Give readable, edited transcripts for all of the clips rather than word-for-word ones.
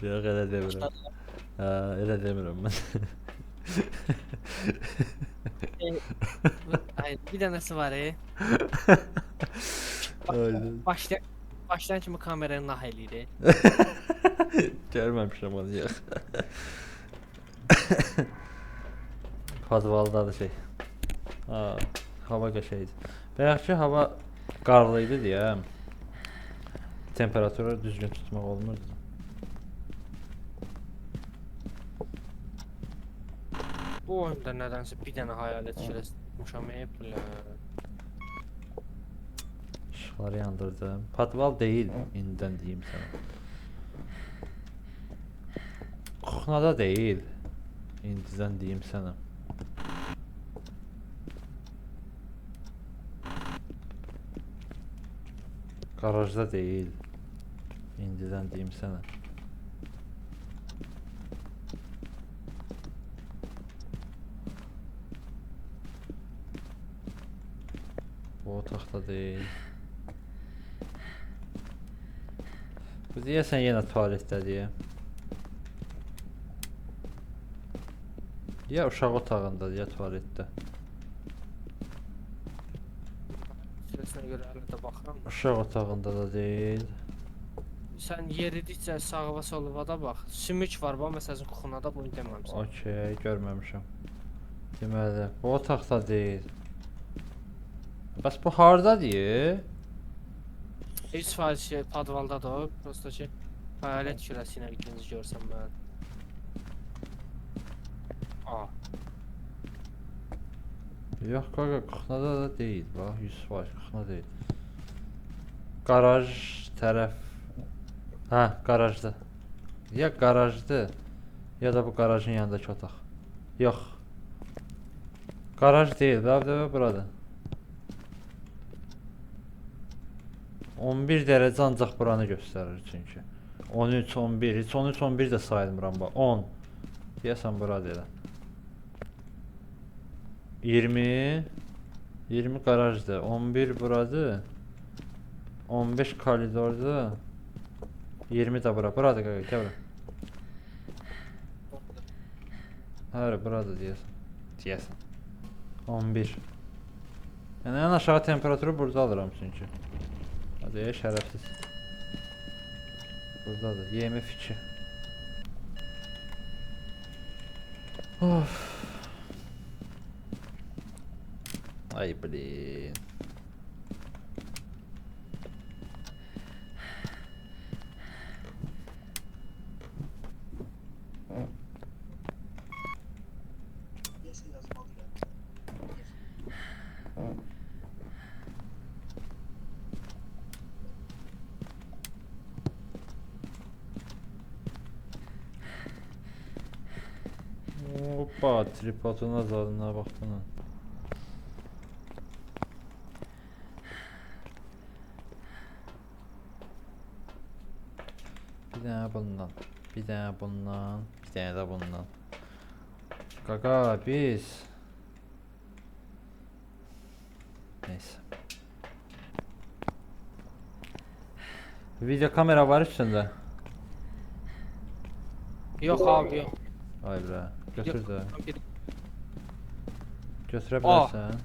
Yox, elə demirəm. Hə, elə demirəm mən. Ay, bir dənəsi var e. Aynen. Başlayan, başlayan kimi kameranı nah eləyir. Görməmişəm onu yox. Podvaldadır şey. Ha, hava qəşəngdir. Bayaqki hava qarlı idi deyə temperaturu düzgün tutmaq olmurdu. Bu oyunda nədənsə bir dənə hayalet şirəsi tutmuşam, ey bilə. İşıqları yandırdım. Podval deyil, indidən deyim sənə. Kuxnada deyil. İndidən deyim sənə. Qarajda deyil. İndidən deyim sənə. Bu otaqda deyil. Bu deyəsən yenə tualetdə deyə. Ya uşaq otağında, ya tualetdə. Şirəsinə görə hələ də baxıram. Uşaq otağında da deyil. Sən yeridikcə sağa sola da bax. Sümük var, bax məsələn kuxunada bunu deməmsən. Okey, görməmişəm. Deməli, bu otaqda deyil. Bəs bu harda deyil? 100% şey podvaldadır o. Prosta ki hayalet kürəsi ilə ikinci görsəm mən. A, Yox, qaqa, kuxnada da deyil. Bax, 100% kuxna deyil. Qaraj tərəf. Hə, qarajda. Ya qarajdır, ya da bu qarajın yanındakı otaq. Yox. Qaraj deyil, bax, buradır. 11 dərəcə ancaq buranı göstərir çünki. 13, 11, heç 13, 11 də sayılmıram bax. 10. Deyəsən buradır elə. 20, 20 qarajdır. 11 buradır. 15 koridordur. 20 də bura. Buradır qaqa, gəl bura. Hələ buradır deyəsən. Deyəsən. 11. Yəni ən aşağı temperaturu burada alıram çünki. Hadi ey şərəfsiz. Buradadır. EMF 2. Of. Ay blin. Neyse yazmalı geldi. Hoppa, tripoduna zadına bax bunun. Bir dənə bundan, bir dənə bundan, bir dənə də bundan. Qaqa, biz... Neyse. Video kamera var üstündə. Yox abi, yox. Ay bre, götür də. Bir Götürə bilərsən.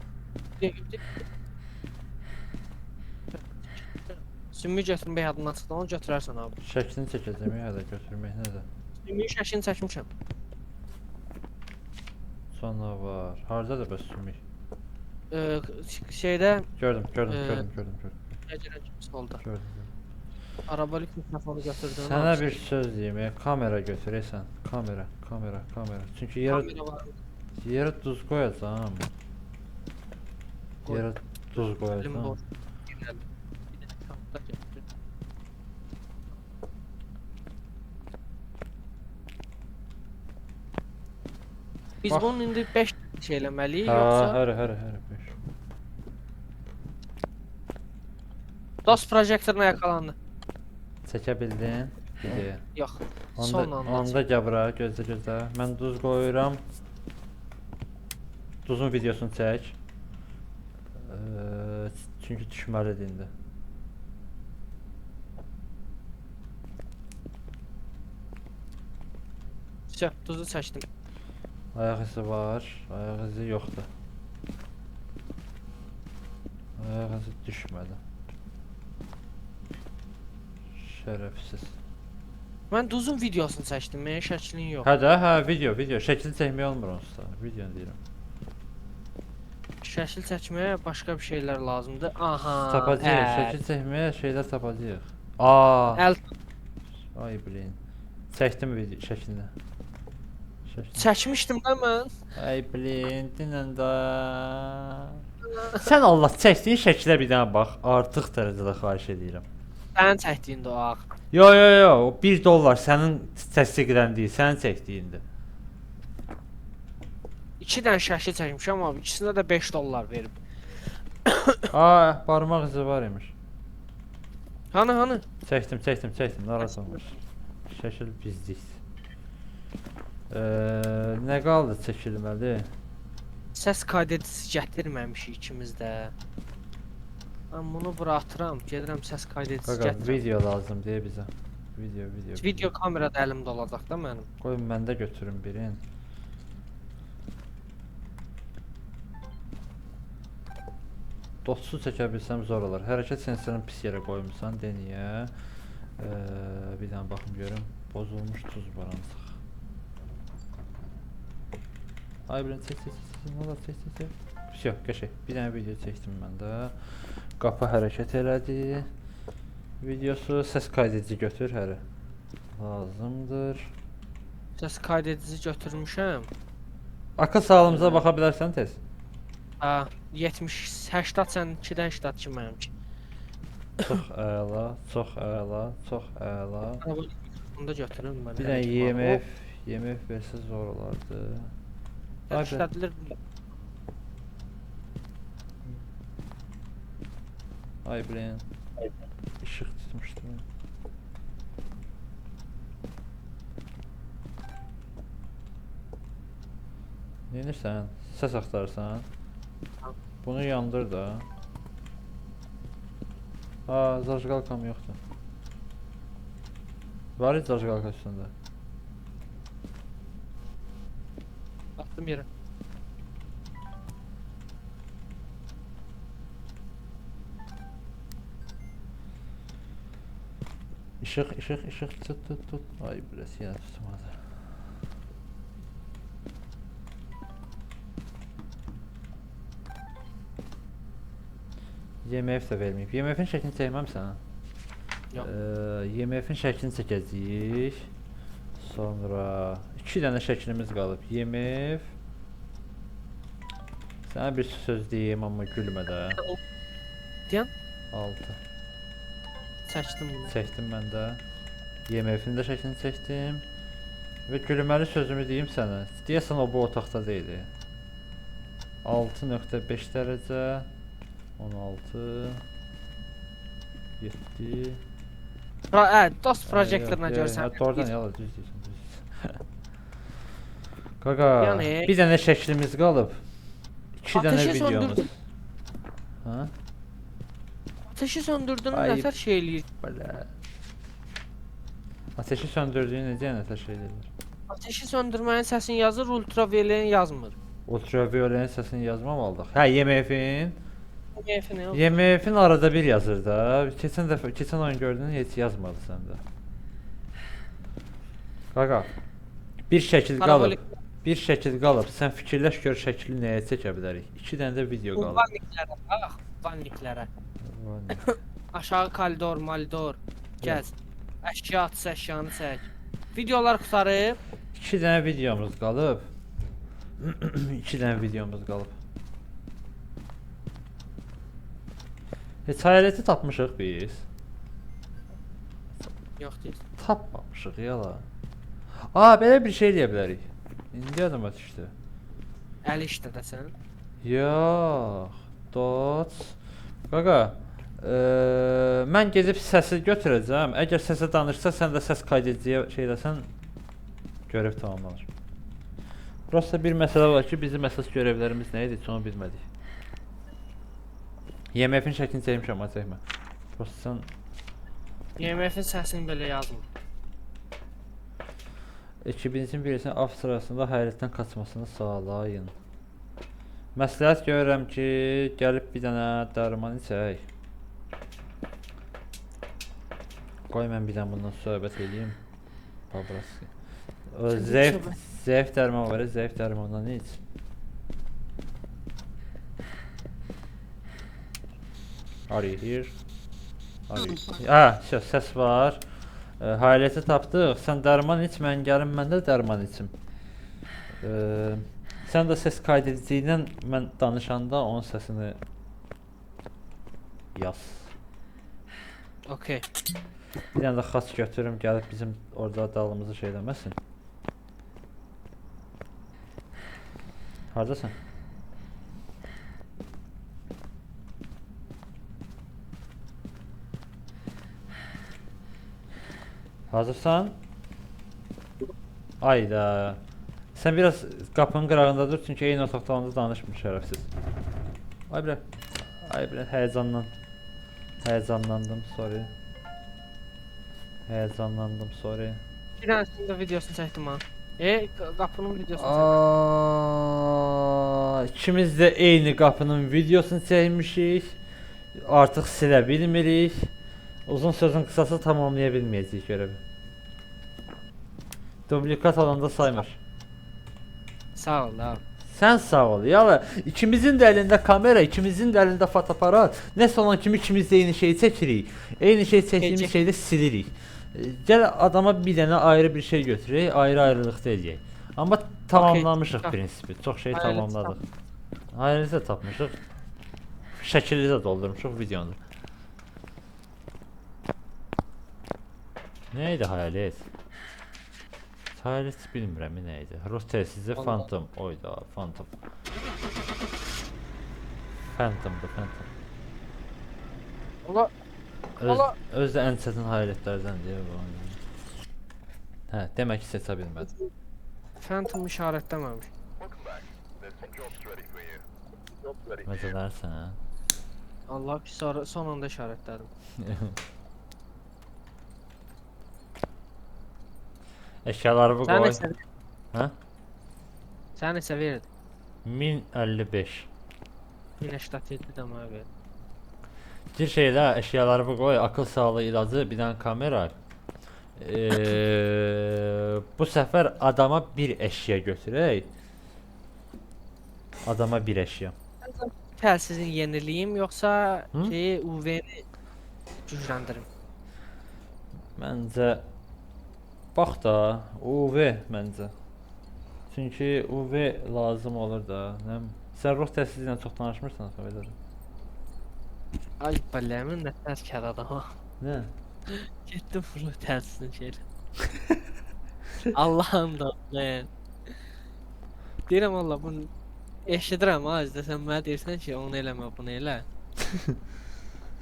Sümüyü götürmək yadından çıxdı, onu götürərsən abi. Şəklini çəkəcəm ya da götürmək nədir? Sümüyün şəklini çəkmişəm. Sonra var. Hardadır bəs sümük? Şeydə Gördüm, gördüm, gördüm, gördüm, gördüm. Gələn kimi solda. Gördüm, gördüm. Arabalık mikrofonu götürdün. Sənə bir söz deyim, kamera götürəsən. Kamera, kamera, kamera. Çünki yerə kamera var. yerə duz qoyacağam. Qoy. Yerə duz Elim qoyacağam. boş. Bir dənə çanta götür. Biz Bax. bunun indi 5 şey eləməliyik Hə, yoxsa hərə, hərə, hərə, 5. DOS projektoruna yakalandı. Çəkə bildin? Videoya. Yox. Onda, Son anda. onda gəl bura, gözlə, gözlə. Mən duz qoyuram. Duzun videosunu çək. Çünki düşməlidir indi. Vəsə, duzu çəkdim. Ayaq izi var, ayaq izi yoxdur. Ayaq izi düşmədi. Şərəfsiz. Mən duzun videosunu çəkdim, mənim şəklin yox. Hə də, hə, video, video. Şəkli çəkmək olmur onsuz da. Videonu deyirəm. Şəkil çəkməyə başqa bir şeylər lazımdır. Aha. Tapacağıq, şəkil çəkməyə şeylər tapacağıq. Aa, Əl ay blin. Çəkdim video şəklini. Şəklini. çəkmişdim də mən. Ay blin, dinən də. Sən Allah çəkdiyin şəkilə bir dənə bax, artıq dərəcədə xahiş edirəm. Sənin çəkdiyində o ağ. Yo yo yo, o 1 dollar sənin təsdiqləndiyi, sənin çəkdiyindir. 2 dənə şəkil çəkmişəm amma ikisinə də 5 dollar verib. Aa, barmaq izi var imiş. Hanı, hanı? Çəkdim, çəkdim, çəkdim, narahat olma. Şəkil bizlik. Nə qaldı çəkilməli? Səs kaydedicisi gətirməmişik ikimiz də. Mən bunu bura atıram, gedirəm səs kaydedicisi Qaqa, gətirirəm. video lazım deyə bizə. Video, video. Video kamera da əlimdə olacaq da mənim. Qoy mən də götürüm birini. Dotsu çəkə bilsəm zor olar. Hərəkət sensorunu pis yerə qoymusan, de niyə? Bir dənə baxım görüm. Bozulmuş tuz var ancaq. Ay bilin, çək, çək, çək, çək, nə olar, çək, çək, çək. Vəsyo, qəşəng. Bir dənə video çəkdim mən də. Qapı hərəkət elədi. Videosu səs kaydedici götür hələ. Lazımdır. Səs kaydedici götürmüşəm. Akıl sağlığımıza baxa bilərsən tez. Ha, 70, 80 səninkidən 82 mənimki. Çox əla, çox əla, çox əla. Bunu da götürüm mən. Bir dənə IMF, IMF versə zor olardı. Ay be. İşlədilir. Ay blin. İşıq tutmuşdu. Neynirsən? Səs axtarırsan? Bunu yandır da. Aa, zajqalkam yoxdur. Var idi zajqalka üstündə. Attım yerə. İşıq, işıq, işıq, tut, tut, tut. Ay, burası yenə tutmadı. IMF də verməyib. IMF-in şəklini çəkməmsən? Yox. IMF-in şəklini çəkəcəyik. Sonra 2 dənə şəklimiz qalıb. IMF. Sənə bir söz deyim, amma gülmə də. Deyən? 6. Çəkdim bunu. Çəkdim mən də. IMF-in də şəklini çəkdim. Və gülməli sözümü deyim sənə. Deyəsən o bu otaqda deyildi. 6.5 dərəcə. 16 7. Dost projektoruna görsən. Hə, doğrudan yala, düz deyirsən, düz deyirsən. Qaqa, Yəni- bir dənə şəklimiz qalıb. 2 dənə Ateşi videomuz. söndürdüm. Ha? Ateşi söndürdün, Ay. nətər şey eləyir? Belə. Ateşi söndürdüyün necə nətər şey eləyir? Ateşi söndürməyin səsini yazır, ultravioletin yazmır. Ultravioletin səsini yazmamalıdıq. Hə, IMF-in. IMF-ni. IMF-in arada bir yazır da. Keçən dəfə, keçən oyun gördün, heç yazmadı səndə. Qaqa, bir şəkil qalıb. Bir şəkil qalıb. Sən fikirləş gör şəkli nəyə çəkə bilərik. 2 dənə də video qalıb. Vanniklərə bax, vanniklərə. Aşağı koridor, malidor. Gəz. Əşya atsa əşyanı çək. Videolar qurtarıb. 2 dənə videomuz qalıb. 2 dənə videomuz qalıb. Heç hayaleti tapmışıq biz. Yox deyil. Tapmamışıq yala. Aa, belə bir şey eləyə bilərik. İndi yadıma düşdü. Əli işlədəsən. Yox. Dots. Qaqa, mən gedib səsi götürəcəm. Əgər səsə danışsa, sən də səs kaydediciyə şey eləsən, görev tamamlanır. Prosta bir məsələ var ki, bizim əsas görevlərimiz nə idi, heç onu bilmədik. IMF-in şəklini çəkmişəm, amma çəkmə. Prosta sən IMF-in səsini belə yazmır. Ekibinizin birisinin av sırasında hayaletdən qaçmasını sağlayın. Məsləhət görürəm ki, gəlib bir dənə dərman içək. Qoy mən bir dənə bundan söhbət eləyim. Pabraski. Zəif dərman var, zəif dərmandan iç. Are you here? Are you? Ah, səs var. Hayaleti tapdıq. Sən dərman iç, mən gəlim, mən də dərman içim. Sən də səs kaydedici ilə mən danışanda onun səsini yaz. Okey. Bir dənə də xaç götürüm, gəlib bizim orada dalımızı şey eləməsin. Hardasan? Hazırsan? Ayda. Sən biraz qapının qırağında dur, çünki eyni otaqda onda danışmır şərəfsiz. Ay bilə. Ay bilə, həyəcandan. Həyəcanlandım, sorry. Həyəcanlandım, sorry. Bir dənəsinin də videosunu çəkdim ha. Qapının videosunu çəkdim. İkimiz də eyni qapının videosunu çəkmişik. Artıq silə bilmirik. Uzun sözün qısası tamamlaya bilməyəcəyik görevi. Dublikat alanda saymır. Sağ ol abi. Sən sağ ol. Yala, ikimizin də əlində kamera, ikimizin də əlində fotoaparat. Nəsə olan kimi ikimiz də eyni şeyi çəkirik. Eyni şey çəkdiyimiz Çəkək. şeyi də silirik. Gəl adama bir dənə ayrı bir şey götürək, ayrı-ayrılıqda eləyək. Amma tamamlamışıq Okay. prinsipi. Çox şey Hayaleti tamamladıq. Hayaleti də tapmışıq. Şəkili də doldurmuşuq videonu. Nə idi hayalet? Hayalet bilmirəm nə idi. Ruh telsizi Phantom. Oyda Phantom. Phantom'dır Phantom. Ola Öz də ən çətin hayaletlərdən deyə bu. Hə, demək ki seçə bilmədim. Phantom işarətləməmiş. Məzələrsən hə? Allah ki sonra son anda işarətlədim. Əşyaları bu Sən qoy. neçə? Hə? Sən neçə verdin? 1055. 1087 də mənə ver. Gir şeylə, əşyaları bu qoy, akıl sağlığı ilacı, bir dənə kamera. Bu səfər adama bir əşya götürək. Adama bir əşya. Telsizin yeniliyim yoxsa Hı? şeyi UV-ni gücləndirim? Məncə bax da UV məncə. Çünki UV lazım olur da. Nə? Sən ruh təsiri ilə çox danışmırsan axı belə. Ay bələmin nə tərkər adama. Nə? Getdim ruh telsizini şeylə. Allah'ım da mən. Deyirəm Allah bunu eşidirəm ha özdə sən mənə deyirsən ki onu eləmə bunu elə.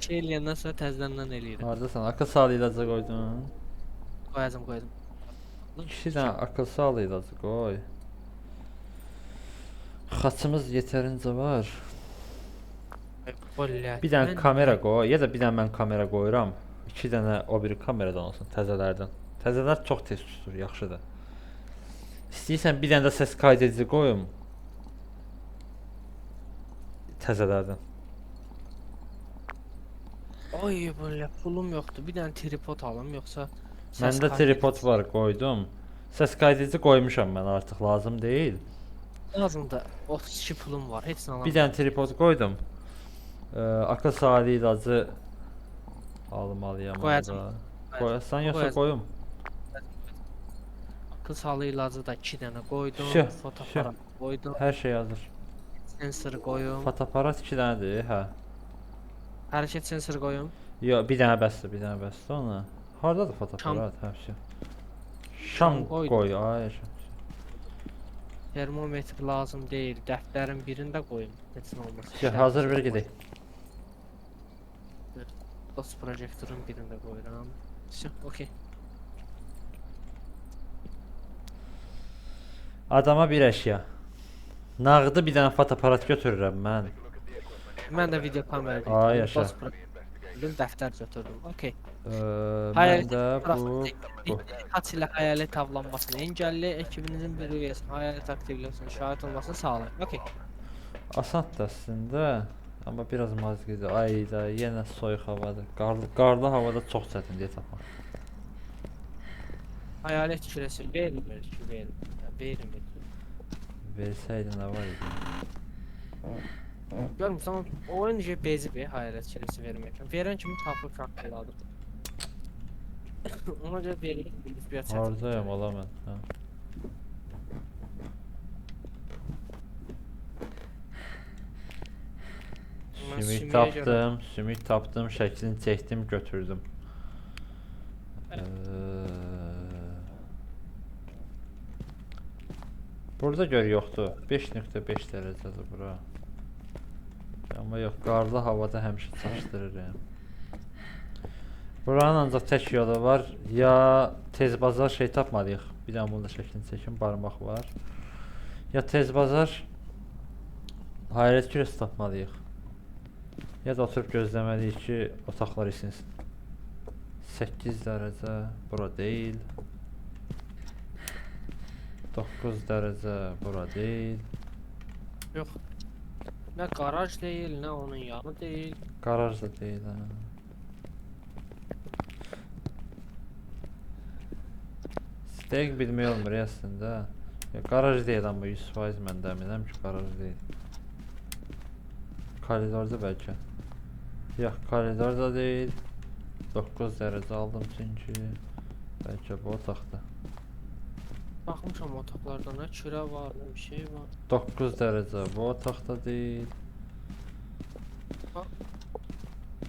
Şey eləyəndən sonra təzədən eləyirəm. Hardasan? Akıl sağlığı ilacı qoydun. Qoyacam qoyacam. İki dənə akıl sağlığı ilacı qoy. Xaçımız yetərincə var. Bollə. Bir dənə kamera qoy, ya da bir dənə mən kamera qoyuram. İki dənə o biri kameradan olsun, təzələrdən. Təzələr çox tez tutur, yaxşıdır. İstəyirsən bir dənə də səs kaydedici qoyum. Təzələrdən. Oy bollə pulum yoxdur. Bir dənə tripod alım yoxsa səs Məndə tripod var, qoydum. Səs kaydedici qoymuşam mən artıq, lazım deyil. Lazımdır. 32 pulum var. Heç nə alamam. Bir dənə tripod qoydum. Akıl sağlığı ilacı almalıyam Qoyacam. onda. Qoyasan yoxsa Qoyacam. qoyum? Akıl sağlığı ilacı da 2 dənə qoydum. Vsyo, Fotoaparat qoydum. Hər şey hazır. Sensor qoyum. Fotoaparat 2 dənədir, hə. Hərəkət sensoru qoyum. Yox, bir dənə bəsdir, bir dənə bəsdir ona. Hardadır fotoaparat? Hə, vsyo. Şam qoydum. qoy, ay şam. Termometr lazım deyil. Dəftərin birini də qoyum. Heç nə olmaz. Vsyo, hazır bir gedək. DOS projektorun birini də qoyuram. Vsyo, okey. Adama bir əşya. Nağdı bir dənə fotoaparat götürürəm mən. Mən də video kamera Ay, götürüm. yaşa. DOS götürdüm, dəftər götürdüm. Okey. Mən də bu. Haç ilə xəyalet avlanmasını engəlli, ekibinizin bir üyəsinin xəyalet aktivliyi şahid olmasını sağlayın. Okey. Asandır əslində. Amma biraz mazgidir. Ay da yenə soyuq havadır. Qarlı havada çox çətindir tapmaq. Xəyalet kürəsi vermir ki, vermir. Vermir. Versəydi nə var idi? Görmüsən, oyun necə bezi bir xəyalet kürəsi verməklə. Verən kimi tapıb şaqqıladım. Ona görə verilir, bir çətin. Hardayam ola mən? Hə. Sümük tapdım, sümük tapdım, şəklini çəkdim, götürdüm. Burada gör yoxdur. 5.5 dərəcədir bura. Amma yox, qarlı havada həmişə çaşdırır yəni. Buranın ancaq tək yolu var. Ya tez bazar şey tapmalıyıq. Bir dənə bunu da şəklini çəkim, barmaq var. Ya tez bazar hayrət kürəsi tapmalıyıq. Ya da oturub gözləməliyik ki, otaqlar isinsin. 8 dərəcə bura deyil. 9 dərəcə bura deyil. Yox. Nə qaraj deyil, nə onun yanı deyil. Qaraj da deyil, hə. Dəqiq bilmək olmur əslində. Ya, qaraj deyil amma 100% mən də əminəm ki, qaraj deyil. Koridorda bəlkə. Yox, koridorda deyil. 9 dərəcə aldım çünki. Bəlkə bu otaqda. Baxmışam otaqlarda nə kürə var, nə bir şey var. 9 dərəcə bu otaqda deyil.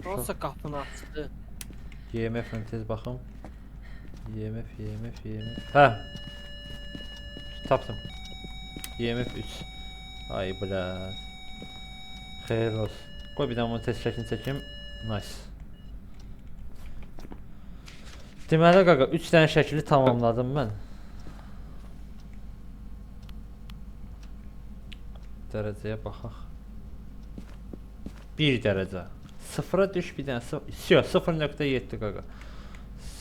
Olsa qapını açdı. EMF-lə tez baxım. EMF, EMF, EMF. Hə. Tapdım. EMF 3. Ay blət. Xeyir olsun. Qoy bir dənə bunu tez şəklini çəkim. Nice. Deməli qaqa 3 dənə şəkli tamamladım mən. Dərəcəyə baxaq. 1 dərəcə. 0-a düş bir dənə. 0.7 qaqa.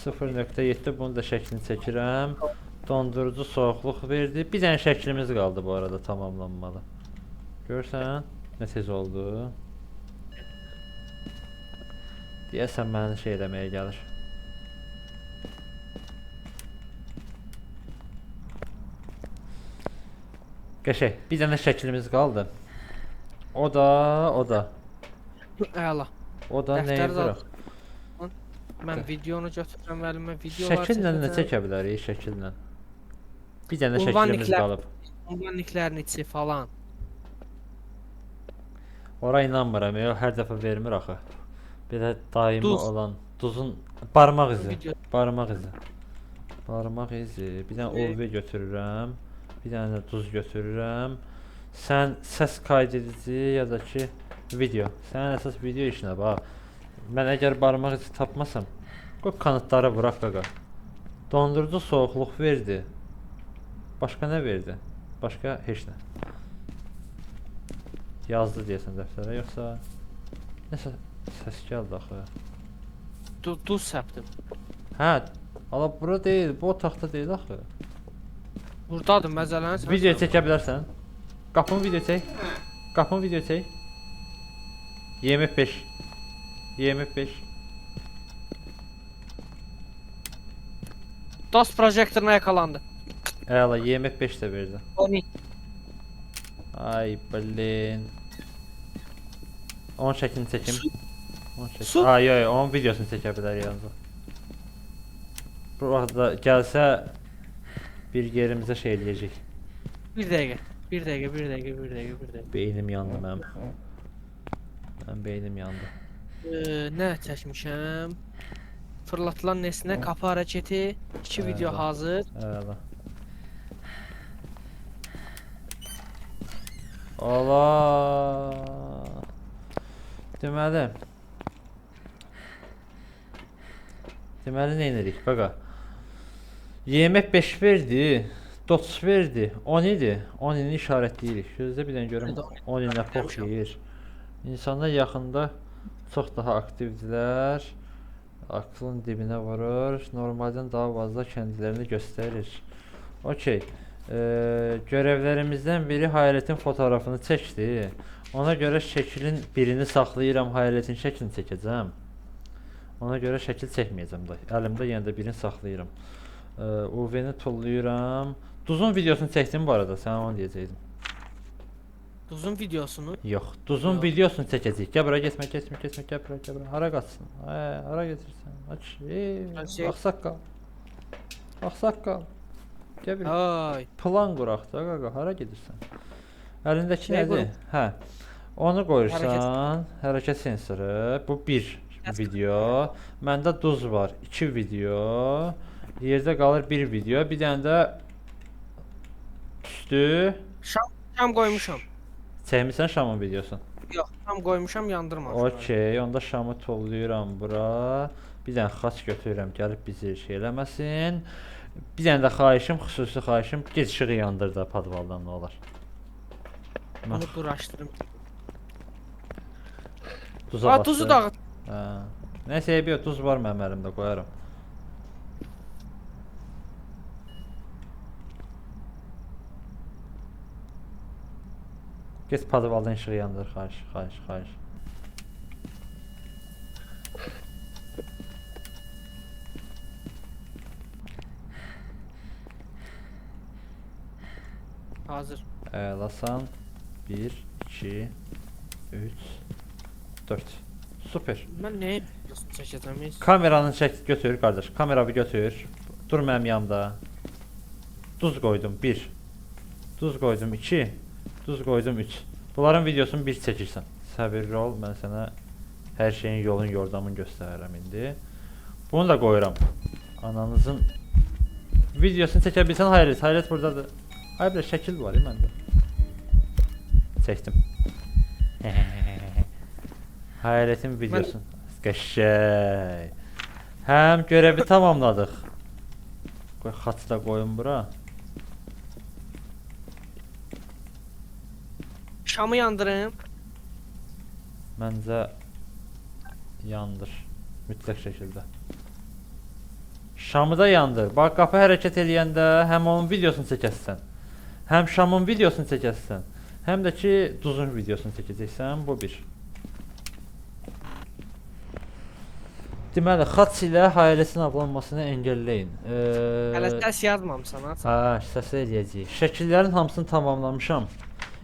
0.7 bunu da şəklini çəkirəm. Dondurucu soyuqluq verdi. Bir dənə şəklimiz qaldı bu arada tamamlanmalı. Görürsən nə tez oldu. Deyəsən məni şey eləməyə gəlir. Qəşəng. Bir dənə şəklimiz qaldı. O da, o da. Əla. O da nəyi bura? Mən videonu götürürəm əlimə, videolar Şəkillə nə çəkə bilərik, şəkillə? Bir dənə şəklimiz qalıb. Unvanniklərin içi falan. Ora inanmıram, yox, hər dəfə vermir axı. Belə daimi olan duzun barmaq izi, barmaq izi. Barmaq izi. Bir dənə UV götürürəm. Bir dənə də duz götürürəm. Sən səs qayd edici ya da ki video. Sənin əsas video işinə bax. Mən əgər barmaq izi tapmasam, qoy kanıtları vuraq qaqa. Dondurucu soyuqluq verdi. Başqa nə verdi? Başqa heç nə. Yazdı deyəsən dəftərə, yoxsa nəsə səs gəldi axı. Duz səpdim. Hə, ala bura deyil, bu otaqda deyil axı. Buradadır, məzələnirsən. Video çəkə bilərsən. Qapını video çək. Qapını video çək. EMF 5. EMF 5. DOS projektoruna yakalandı. Əla, EMF 5 də verdi. Oni. Ay, blin. Onun şəklini çəkim. Su. Ay, yox, onun videosunu çəkə bilər yalnız. Bu vaxtda gəlsə bir yerimizə şey eləyəcək. Bir dəqiqə, bir dəqiqə, bir dəqiqə, bir dəqiqə, bir dəqiqə. Beynim yandı mənim. Mənim beynim yandı. Nə çəkmişəm? Fırlatılan nesnə, kapı hərəkəti, 2 video hazır. Əla. Allah. Deməli. Deməli nə edirik qaqa? EMF 5 verdi, DOTS verdi, 10 idi. 10 ini işarətləyirik. Gözlə bir dənə görüm 10 ilə pox yeyir. İnsanlar yaxında Çox daha aktivdirlər. Aklın dibinə vurur. Normaldan daha fazla kendilerini göstərir. Okey. Görevlerimizden biri hayaletin fotoğrafını çəkdi. Ona görə şəklin birini saxlayıram, hayaletin şəklini çəkəcəm. Ona görə şəkil çəkməyəcəm də. Əlimdə yenə də birini saxlayıram. UV-ni tullayıram. Duzun videosunu çəkdim bu arada, sənə onu deyəcəkdim. Duzun videosunu. Yox, duzun Yox. videosunu çəkəcəyik. Gəl bura, getmə, getmə, getmə, gəl bura, gəl bura. Hara qaçsın? Hara gedirsən? Aç. Ağsaqqal. Ağsaqqal. Gəl bir Ay. plan quraq da qaqa, hara gedirsən? Əlindəki Şey nədir? qoyum. Hə. Onu qoyursan, hərəkət sensoru. Bu bir video. Məndə duz var, 2 video. Yerdə qalır bir video. Bir dənə də tüstü. Şam qoymuşam. Çəkmisən şamın videosunu? Yox, şam qoymuşam, yandırmamışam. Okey, onda şamı tollayıram bura. Bir dənə xaç götürürəm, gəlib bizi şey eləməsin. Bir dənə də xahişim, xüsusi xahişim, get işığı yandır da podvaldan nə olar. Mən Bunu quraşdırım. duza Aa, duzu bastım. dağıt. Hə. Nəysə, eybi yox, duz var mənim əlimdə, qoyaram. Get podvaldan işığı yandır, xahiş, xahiş, xahiş. Hazır. Əlasan. 1, 2, 3, 4. Super. Mən nəyin videosunu çəkəcəm heç? Kameranı çək, götür qardaş. Kameranı götür. Dur mənim yanımda. Duz qoydum 1. Duz qoydum 2. Duz qoydum 3. Bunların videosunu bir çəkirsən. Səbirli ol, mən sənə hər şeyin yolun yordamını göstərirəm indi. Bunu da qoyuram. Ananızın videosunu çəkə bilsən hayrət, hayrət buradadır. Ay bir şəkil var ya məndə. Çəkdim. Hayaletin videosunu. Qəşəng. Həm görəvi tamamladıq. Qoy xaç da qoyum bura. Şamı yandırım. Məncə yandır. Mütləq şəkildə. Şamı da yandır. Bax qapı hərəkət eləyəndə həm onun videosunu çəkəsən, həm şamın videosunu çəkəsən, həm də ki duzun videosunu çəkəcəksən. Bu bir. Deməli, xaç ilə hayaletin avlanmasını əngəlləyin. Hələ səs yazmamısan ha. Hə, səs eləyəcəyik. Şəkillərin hamısını tamamlamışam.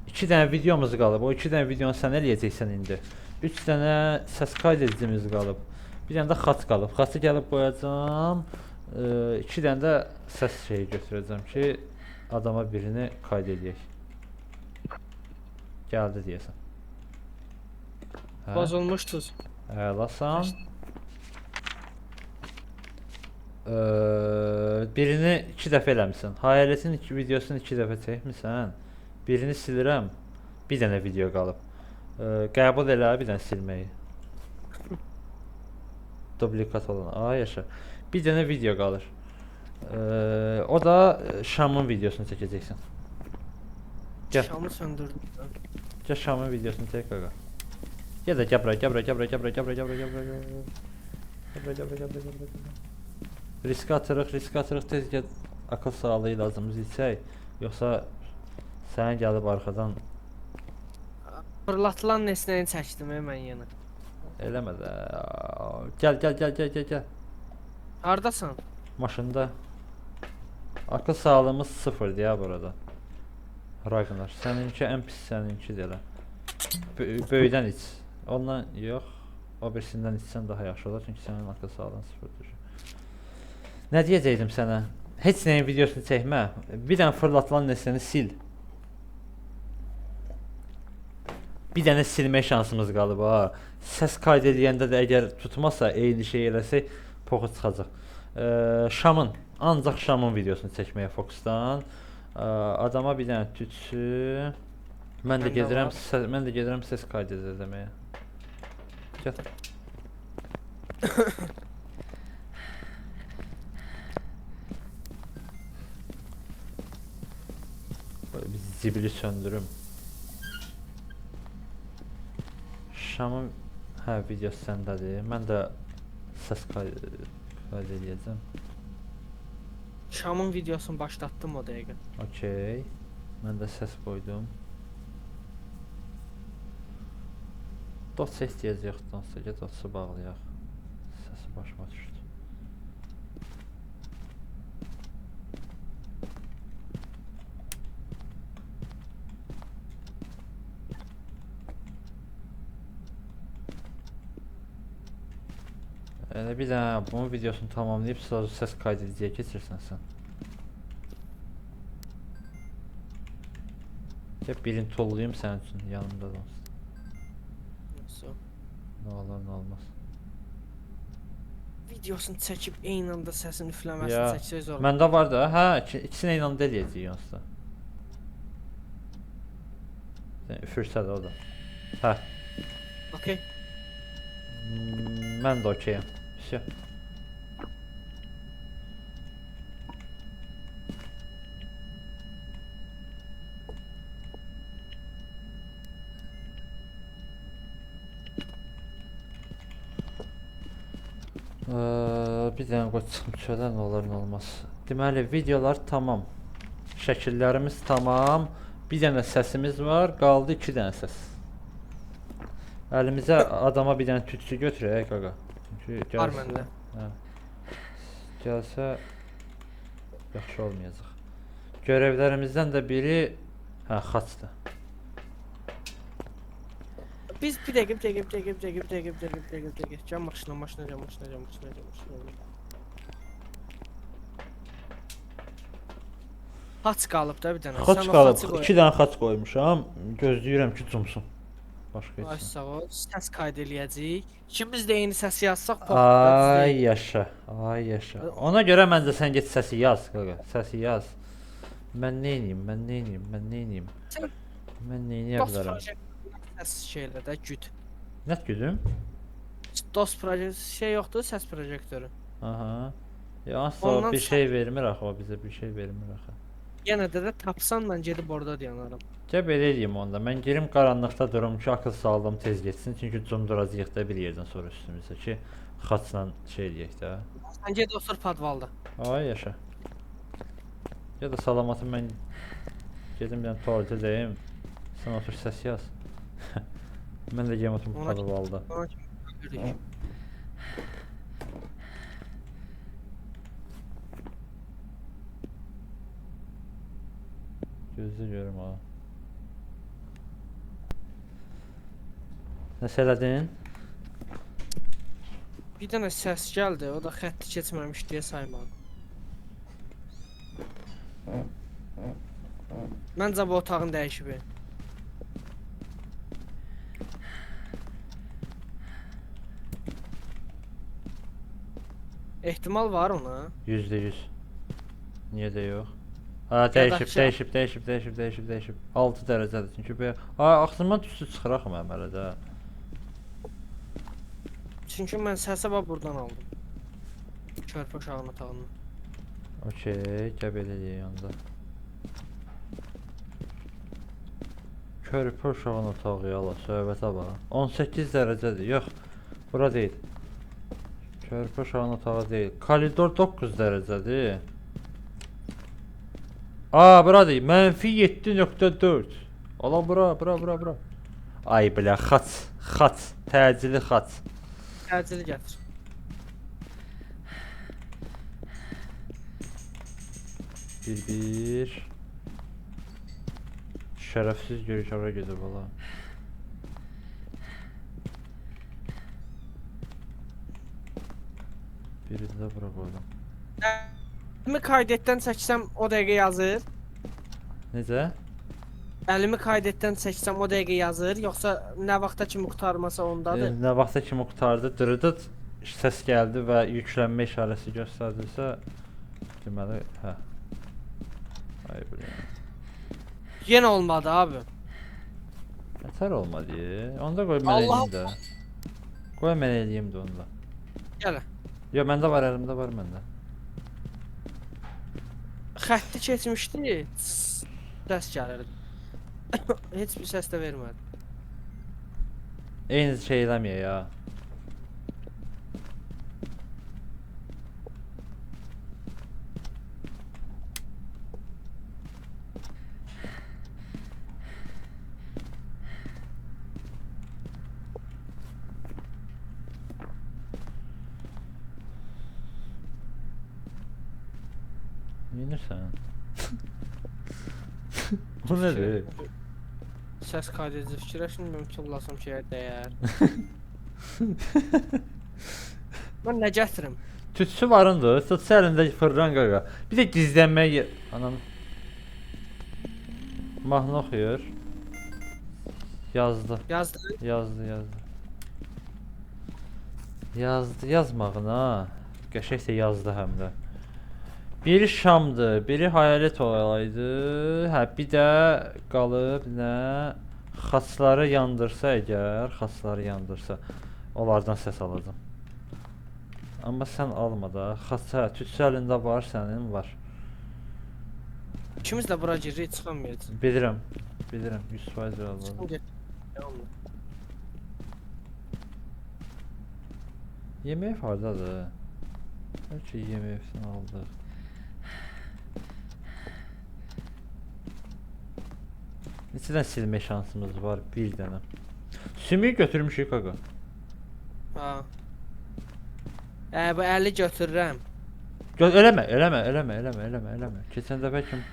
2 dənə videomuz qalıb. O 2 dənə videonu sən eləyəcəksən indi. 3 dənə səs qayd edicimiz qalıb. Bir dənə də xaç qalıb. Xaçı gəlib qoyacağam. 2 dənə də səs şeyi götürəcəm ki, adama birini qayd eləyək. Gəldi deyəsən. Hə, Bozulmuş tuz. Əlasan. Birini 2 dəfə eləmisən. Hayaletin 2 videosunu 2 dəfə çəkmisən. Birini silirəm. Bir dənə video qalıb. Qəbul elə bir dənə silməyi. Dublikat olan. Ay yaşa. Bir dənə video qalır. O da Şamın videosunu çəkəcəksən. Gəl. Şamı söndürdüm. Gəl Şamın videosunu çək qaqa. Gəl də gəl bura, gəl bura, gəl bura, gəl bura, gəl bura, gəl bura, gəl bura, gəl bura. Gəl bura, gəl bura, gəl bura, gəl bura, gəl bura. Riskə atırıq, riskə atırıq, tez gəl akıl sağlığı ilacımızı içək. Yoxsa sən gəlib arxadan Fırlatılan nesnəni çəkdim mən yenə. eləmə də. Gəl, gəl, gəl, gəl, gəl, gəl. Hardasan? Maşında. Akıl sağlığımız sıfırdır ya burada. Ragnar, səninki ən pis səninkidir elə. Böyüdən iç. Ondan yox, o birisindən içsən daha yaxşı olar, çünki sənin akıl sağlığın sıfırdır. Nə deyəcəkdim sənə? Heç nəyin videosunu çəkmə. Bir dənə fırlatılan nesnəni sil. Bir dənə silmək şansımız qalıb ha. Səs qayd eləyəndə də əgər tutmasa, eyni şey eləsək, poxu çıxacaq. Şamın, ancaq Şamın videosunu çəkməyə fokuslan. Adama bir dənə tütsü. Mən də Məndə gedirəm, var. mən də gedirəm səs qayd edəməyə. Gəl. Qoy bir zibili söndürüm. Şamın, Hə, video səndədir. Mən də səs qayd eləyəcəm. Şamın videosunu başlatdım o dəqiqə. Okey. Mən də səs qoydum. Dots ehtiyac yoxdur onsuz. Get dotsu bağlayaq. Səsi başıma düşdü. Elə bir dənə bunun videosunu tamamlayıb sonra səs kaydediciyə keçirsən sən. Gəl birini tollayım sənin üçün yanımda da olsun. Nasıl? Nə olar, nə olmaz. Videosunu çəkib eyni anda səsini üfləməsini Ya, çəksək zor. Məndə var da, hə, ikisini eyni anda eləyəcəyik onsuz da. Sən üfürsə də o da. Hə, Okey. Mən də okeyəm. Vəsə. Bir dənə qoy çıxım çölə, nə olar, nə olmaz. Deməli, videolar tamam. Şəkillərimiz tamam. Bir dənə səsimiz var, qaldı 2 dənə səs. Əlimizə adama bir dənə tütsü götürək, qaqa. Çünki Var gəlsə, məndə. hə, gəlsə yaxşı olmayacaq. Görevlərimizdən də biri, hə, xaçdır. Biz bir dəqiqə, bir dəqiqə, bir dəqiqə, bir dəqiqə, bir dəqiqə, bir dəqiqə, bir dəqiqə, bir dəqiqə. Gəl maşına, maşına, gəl maşına, gəl maşına, gəl maşına. Xaç qalıb da bir dənə. Xaç Sən o qalıb. xaçı qoy. 2 dənə xaç qoymuşam. Gözləyirəm ki, cumsun. Başqa Ay heç nə. sağ ol. Səs kayd eləyəcəyik. İkimiz də eyni səsi yazsaq Ay yaşa, ay yaşa. Ona görə məncə sən get səsi yaz, qaqa. Səsi yaz. Mən nə edeyim, mən nə edeyim, mən nə edeyim? Sən Mən nə edə DOS bilərəm? proyektorundan səs şeylə də güd. Nə güdüm? DOS proyektor şey yoxdur, səs proyektoru. Aha. Ya asla Ondan bir şey vermir axı, o bizə bir şey vermir axı. Yenə də tapsan mən gedib orada dayanaram. Gəl belə eləyim onda. Mən girim qaranlıqda durum ki, akıl sağlığım tez getsin. Çünki cumduracağıq da bir yerdən sonra üstümüzə ki, xaçla şey eləyək də. Sən get otur podvalda. Ay yaşa. Ya da salamatı mən gedim bir dənə tualetə deyim. Sən otur səs yaz. Mən də gedim oturum Ona- podvalda. Ona kimi görürük. Gözlə görüm ha. Nəsə elədin? Bir dənə səs gəldi, o da xətti keçməmiş deyə saymadım. Məncə bu otağın dəyişib. Ehtimal var ona. %100. Niyə də yox? Ha, dəyişib, dəyişib, dəyişib, dəyişib, dəyişib, dəyişib. 6 dərəcədir. Çünki bu ağzımdan tüstü çıxır axı mənim hələ də. Çünki mən səsə bax burdan aldım. Körpə uşağının otağından. Okey, gəl belə eləyək onda. Körpə uşağının otağı yala, söhbətə bax. 18 dərəcədir. Yox, bura deyil. Körpə uşağının otağı deyil. Koridor 9 dərəcədir. Aa, bura deyil. Mənfi 7.4. Ala bura, bura, bura, bura. Ay bilə, xaç, xaç, təcili xaç. Təcili gətir. Bir, bir. Şərəfsiz görüş hara gedib ala. Birini də bura qoydum. Əlimi kaydetdən çəksəm o dəqiqə yazır. Necə? Əlimi kaydetdən çəksəm o dəqiqə yazır, yoxsa nə vaxta kimi qurtarmasa ondadır? Nə vaxta kimi qurtardı, dırıdıt səs gəldi və yüklənmə işarəsi göstərdirsə, deməli, hə. Ay bilmirəm. Yenə olmadı abi. Nətər olmadı? Onda qoy mən eləyim də. Qoy mən eləyim də onda. Gəl. Yox, məndə var, əlimdə var məndə. Xətti keçmişdi, səs gəlirdi. Heç bir səs də vermədi. Eyni şey eləməyə ya. Neynirsən? Bu nədir? Səs kaydedici fikirləşin, mümkün olasam şeyə dəyər. Mən nə gətirim? Tütsü varındır. Tütsü əlində fırlan qaqa. Bir də gizlənməyə yer... Anam. Mahnı oxuyur. Yazdı. Yazdı. Yazdı, yazdı. Yazdı, yazmağına. Qəşəng də yazdı həm də. Biri şamdır, biri hayalet olaydı. Hə, bir də qalıb nə? Xaçları yandırsa əgər, xaçları yandırsa, onlardan səs alacam. Amma sən alma da. Xaç, hə, tütsü əlində var, sənin var. İkimiz də bura giririk, çıxamayacağıq. Bilirəm, bilirəm, 100% alırım. Çıxım get. Yemək hardadır? Bəlkə yemək aldıq. Neçədən silmə şansımız var? Bir dənə. Sümüyü götürmüşük qaqa. Ha. Bu əli götürürəm. Eləmə, eləmə, eləmə, eləmə, eləmə, eləmə. Keçən dəfə kim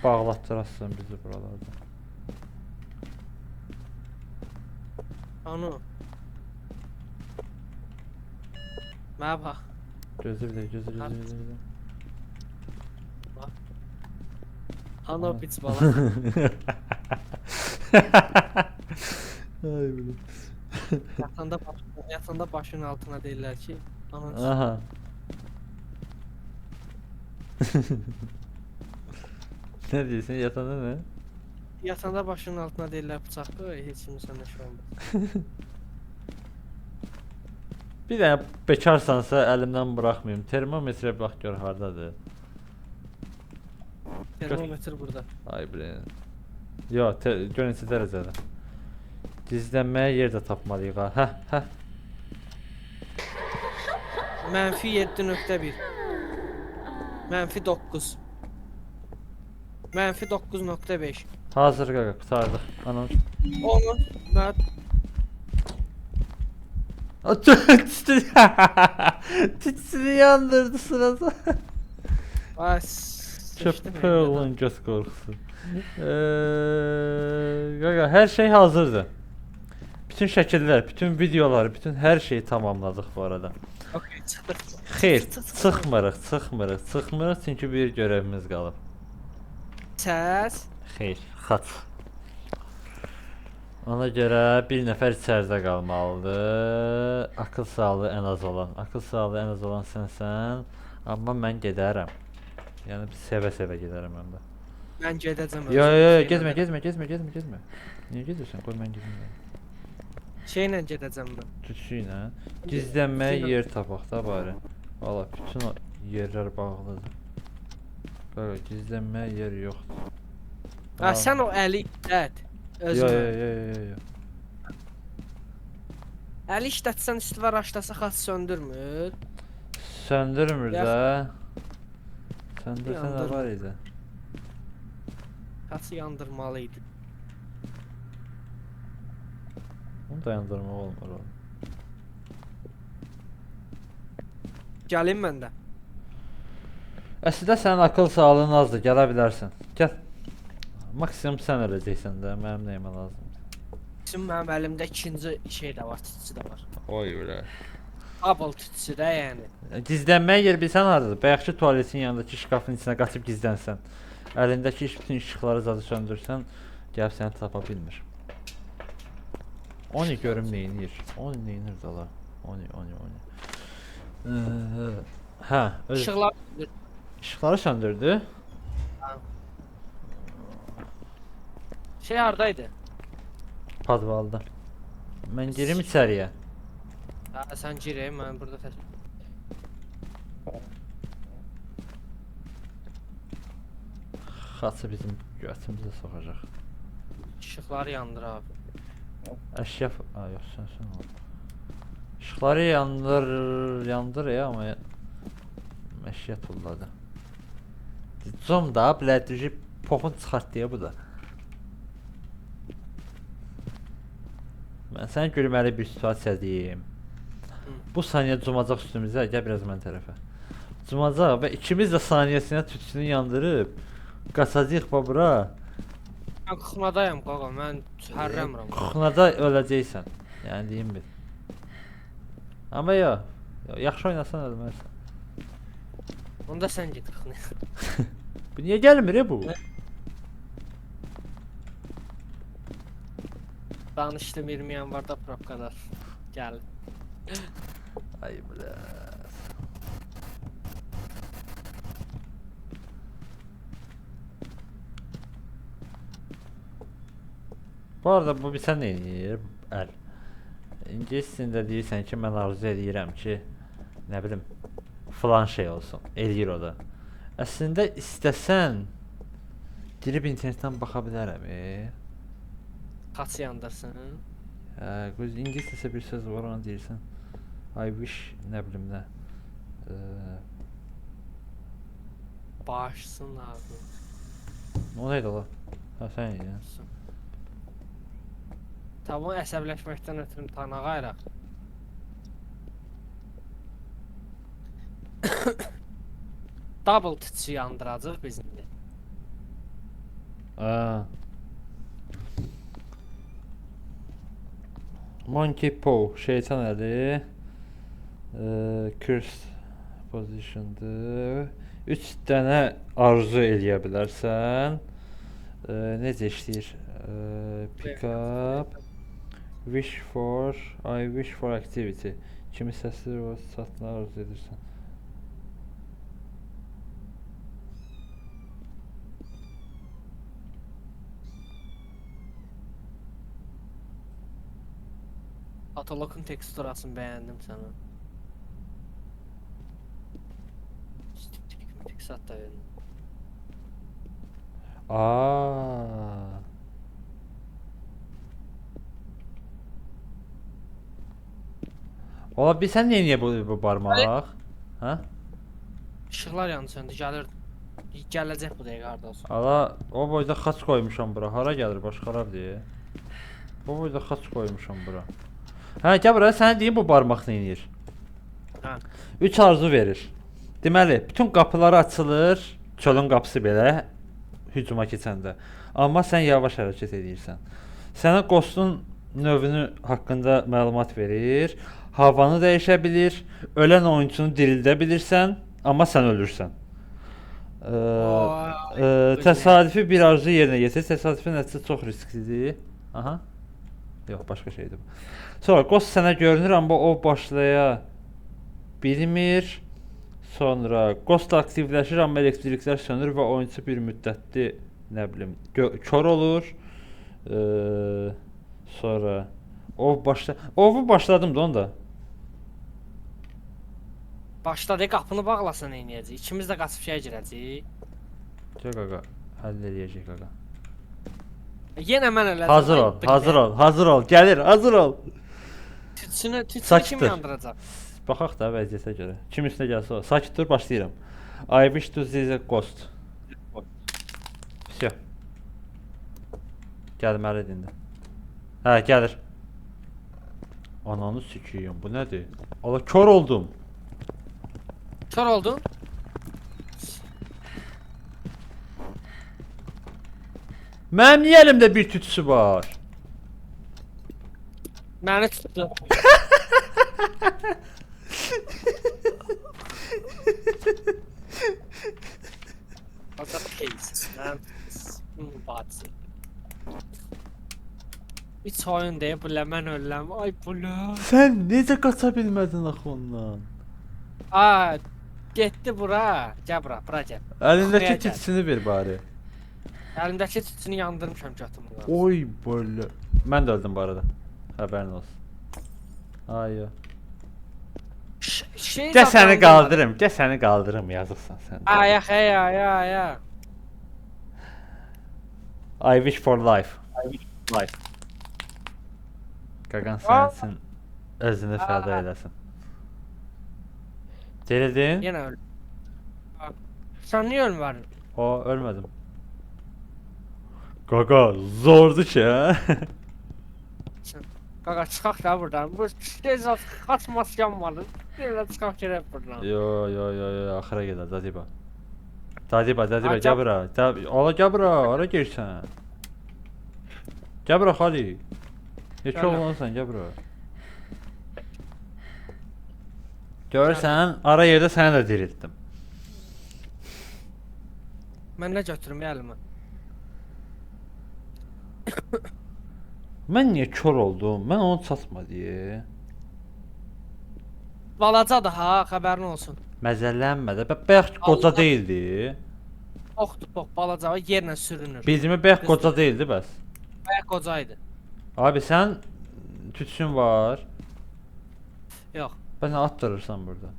bağlatdırasın bizi buralarda. Anu. Mənə bax. Gözlə bir də, gözlə, gözlə, gözlə. Ano piç bala. Ay bilim. Yatanda başının altına deyirlər ki, anan. Aha. Nə deyirsən, yatanda nə? Yatanda başının altına deyirlər bıçaq qoy, heç kim sənə şey olmaz. Bir dənə bekarsansa əlimdən buraxmayım. Termometrə bax gör hardadır. Termometr burada. Ay bilin. Yox, gör neçə dərəcədir. Gizlənməyə yer də tapmalıyıq ha. Hə, hə. Mənfi 7.1. Mənfi 9. Mənfi 9.5. Hazır qaqa, qurtardıq. Anam. Onu mən Tütsünü yandırdı sırada. Ay, Köpək oğlun göz qorxusu. Qaqa, hər şey hazırdır. Bütün şəkillər, bütün videolar, bütün hər şeyi tamamladıq bu arada. Okey, çıxdıq. Xeyr, çıxmırıq, çıxmırıq, çıxmırıq çünki bir görevimiz qalıb. Səs? Xeyr, xaç. Ona görə bir nəfər içəridə qalmalıdır. Akıl sağlığı ən az olan. Akıl sağlığı ən az olan sənsən. Amma mən gedərəm. Yəni sevə-sevə gedərəm həm də. Mən gedəcəm. Yo, yo, yo, gezmə, gezmə, gezmə, gezmə, gezmə. Niyə gedirsən? Qoy mən gedim. Şeylə gedəcəm mən. Tütsü ilə. Gizlənməyə yer tapaq da bari. Valla bütün o yerlər bağlıdır. Qaqa, gizlənməyə yer yoxdur. Ha, sən o əli işlət. Yo, yo, yo, yo, yo. Əli işlətsən üstü var açlasa xaç söndürmür. Söndürmür də. Söndürsə nə var idi? Xaçı yandırmalı idi. Onu da yandırmaq olmur oğlum. Gəlim mən də. Əslində sənin akıl sağlığın azdır, gələ bilərsən. Gəl. Maksimum sən öləcəksən də, mənim nəyimə lazımdır. Şimdi mənim əlimdə ikinci şey də var, tütsü də var. Oy öyle. Double tütsü də yəni. Gizlənməyə yer bilsən hardadır? Bayaqki tualetin yanındakı şkafın içinə qaçıb gizlənsən. Əlindəki bütün işıqları zadı söndürsən, gəlib səni tapa bilmir. Oni görüm neynir? Oni neynir dala? Oni, oni, oni. Hə, öz... İşıqları söndürdü. İşıqları söndürdü. Şey haradaydı? Padvalda. Mən girim içəriyə. Hə, sən gir, mən burada tək. Xaçı bizim götümüzə soxacaq. İşıqları yandır abi. Əşya... Ha, yox, sən ol. İşıqları yandır, yandır ya, amma əşya tulladı. Com da, bilə düşüb poxun çıxart deyə bu da. Mən sənə gülməli bir situasiya deyim. Bu saniyə cumacaq üstümüzə, gəl biraz mən tərəfə. Cumacaq və ikimiz də saniyəsinə tütünü yandırıb qaçacağıq ba bura. Mən kuxnadayam qaqa, mən hərrəmirəm. Kuxnada öləcəksən. Yəni deyim bir. Amma yox, yaxşı oynasan ölməzsən. Onda sən get kuxnaya. Bu niyə gəlmir bu? Danışdım 20 yanvarda probkalar. Gəl. Ay bля. Bu arada bu bir sən nə eləyir? Əl. İngilis dilində deyirsən ki, mən arzu eləyirəm ki, nə bilim, filan şey olsun. Eləyir o da. Əslində istəsən girib internetdən baxa bilərəm. Xaçı yandırsın. Hə, ingiliscə bir söz var, onu deyirsən. I wish, nə bilim nə. Başsın abi. O nə idi ola? Hə, sən eləyirsən. Tamam, əsəbləşməkdən ötürüm tanağa ayıraq. Double tütsü yandıracaq biz indi. Monkey Paw, şeytan əli. Cursed position'dır. 3 dənə arzu eləyə bilərsən. Necə işləyir? Pick up. Wish for, I wish for activity. Kimi səsli və satını arzu edirsən. Patolog'un teksturasını bəyəndim sənə. Tiksat da verin. Aa. Ola bilsən niyə niyə bu barmaq? Hə? İşıqlar yandı söndü, gəlir. Gələcək bu dəqiqə harda olsun. Ala, o boyda xaç qoymuşam bura. Hara gəlir başqalar deyə. Bu boyda xaç qoymuşam bura. Hə, gəl bura, sənə deyim bu barmaq nə eləyir. Hə. 3 arzu verir. Deməli, bütün qapılar açılır, çölün qapısı belə hücuma keçəndə. Amma sən yavaş hərəkət edirsən. Sənə qostun növünü haqqında məlumat verir. Havanı dəyişə bilir, ölən oyunçunu dirildə bilirsən, amma sən ölürsən. Təsadüfi bir arzu yerinə yetir. Təsadüfi nəticə çox risklidir. Aha. Yox, başqa şeydir bu. Sonra qost sənə görünür, amma o başlaya bilmir. Sonra qost aktivləşir, amma elektriklər sönür və oyunçu bir müddətli, nə bilim, kor olur. Sonra ov başla. Ovu başladım da onda. Başladı, qapını bağlasan neynəyəcək? İkimiz də qaçıb şeyə girəcəyik. Gəl qaqa, həll eləyəcək qaqa. Yenə mən elədim. Hazır ol, hazır ol, hazır ol, gəlir, hazır ol. Tütsünü kim yandıracaq? Baxaq da vəziyyətə görə. Kim üstünə gəlsə o. Sakit dur, başlayıram. I wish to see the ghost. Vsyo. Gəlməlidir indi. Hə, gəlir. Ananı sikiyim, bu nədir? Allah, kor oldum. Kor oldun? Mənim niyə əlimdə bir tütsü var? Məni tutdu. Üç oyun deyə bu mən öləm. Ay bu. Sən necə qaça bilmədin axı ondan? Aa, getdi bura. Gəl bura, bura gəl. Əlindəki tütsünü ver bari. Əlimdəki tütsünü yandırmışam götümü. Oy belə. Mən də öldüm bu arada. Xəbərin olsun. Ay yo. Şey Gəl səni qaldırım, gəl səni qaldırım, yazıqsan sən. Ay ay ay ay ay. I wish for life. I wish for life. Qaqan sənin üçün özünü fəda eləsin. Dirildin? Yenə öldüm. Sən niyə ölmədin? O, ölmədim. Qaqa, zordu ki, hə? Qaqa çıxaq da buradan. Bu tez xaç mas yanmadı. Belə çıxaq gedək buradan. Yo, yo, yo, yo, axıra gedər, Dadiba. Dadiba, Dadiba, Ha, gəl bura. Ala gəl bura, hara girsən? Gəl bura, Xali. Yekə Gəlirəm. oğlansan, gəl bura. Görürsən, ara yerdə səni də diriltdim. Mən nə götürüm əlimə? Mən niyə kor oldum? Mən onu çatma deyə. Balacadır ha, xəbərin olsun. Məzəllənmə də. Bayaq qoca Allah. deyildi. Oxdur, ox, balaca yerlə sürünür. Bildiyimi bayaq qoca deyildi bəs. Bayaq qoca idi. Abi sən tütsün var. Yox, Bəs nə atdırırsan burada?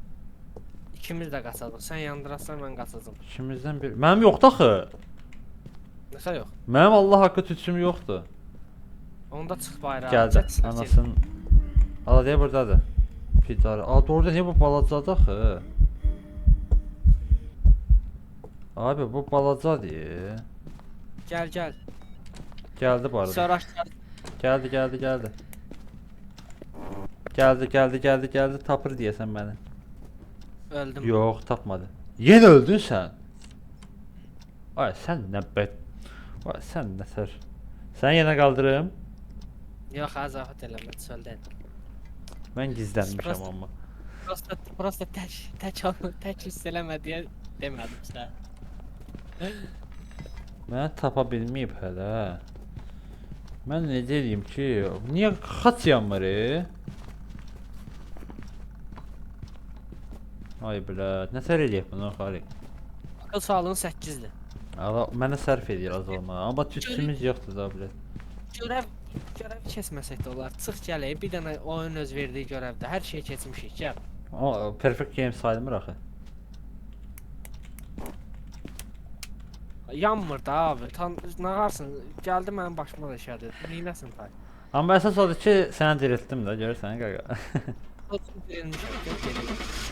ikimiz də qaçacaq. Sən yandırasan, mən qaçacam. İkimizdən bir. Mənim yoxdur axı. Nəsə yox. Mənim Allah haqqı tütsüm yoxdur. Onda çıx bayrağa. Gəldi. Çıx. Anasının. Ala deyə burdadır. Fidarı. Aa doğrudan niyə bu balacadır axı? Abi bu balacadır. Gəl, gəl. Gəldi bu arada. Sonra aşağı. Gəldi, gəldi, gəldi. Gəldi, gəldi, gəldi, gəldi. Tapır deyəsən məni. Öldüm. Yox, tapmadı. Yenə öldün sən. Ay sən nə bəd. Ay sən nətər. Səni yenə qaldırım. Yox, əzafət eləmə, çöldəyim. Mən gizlənmişəm amma. Prosta tək ol, tək hiss eləmə deyə demədim sənə. Məni tapa bilməyib hələ. Mən necə eləyim ki? Niyə xaç yanmır? Ay bilə, nətər eləyək bunu Xali? Akıl sağlığın 8-dir. Ala, mənə sərf eləyir az olma. Amma tütsümüz yoxdur da bilə. Görəv keçməsək də olar. Çıx gələk, bir dənə oyun öz verdiyi görəvdə. Hər şeyi keçmişik, gəl. O perfect game sayılmır axı. Yanmır da abi. Tam nə varsın? Gəldi mənim başıma da işədi. Neynəsin tay? Amma əsas odur ki, səni diriltdim də, görürsən qaqa. Dirilmişik.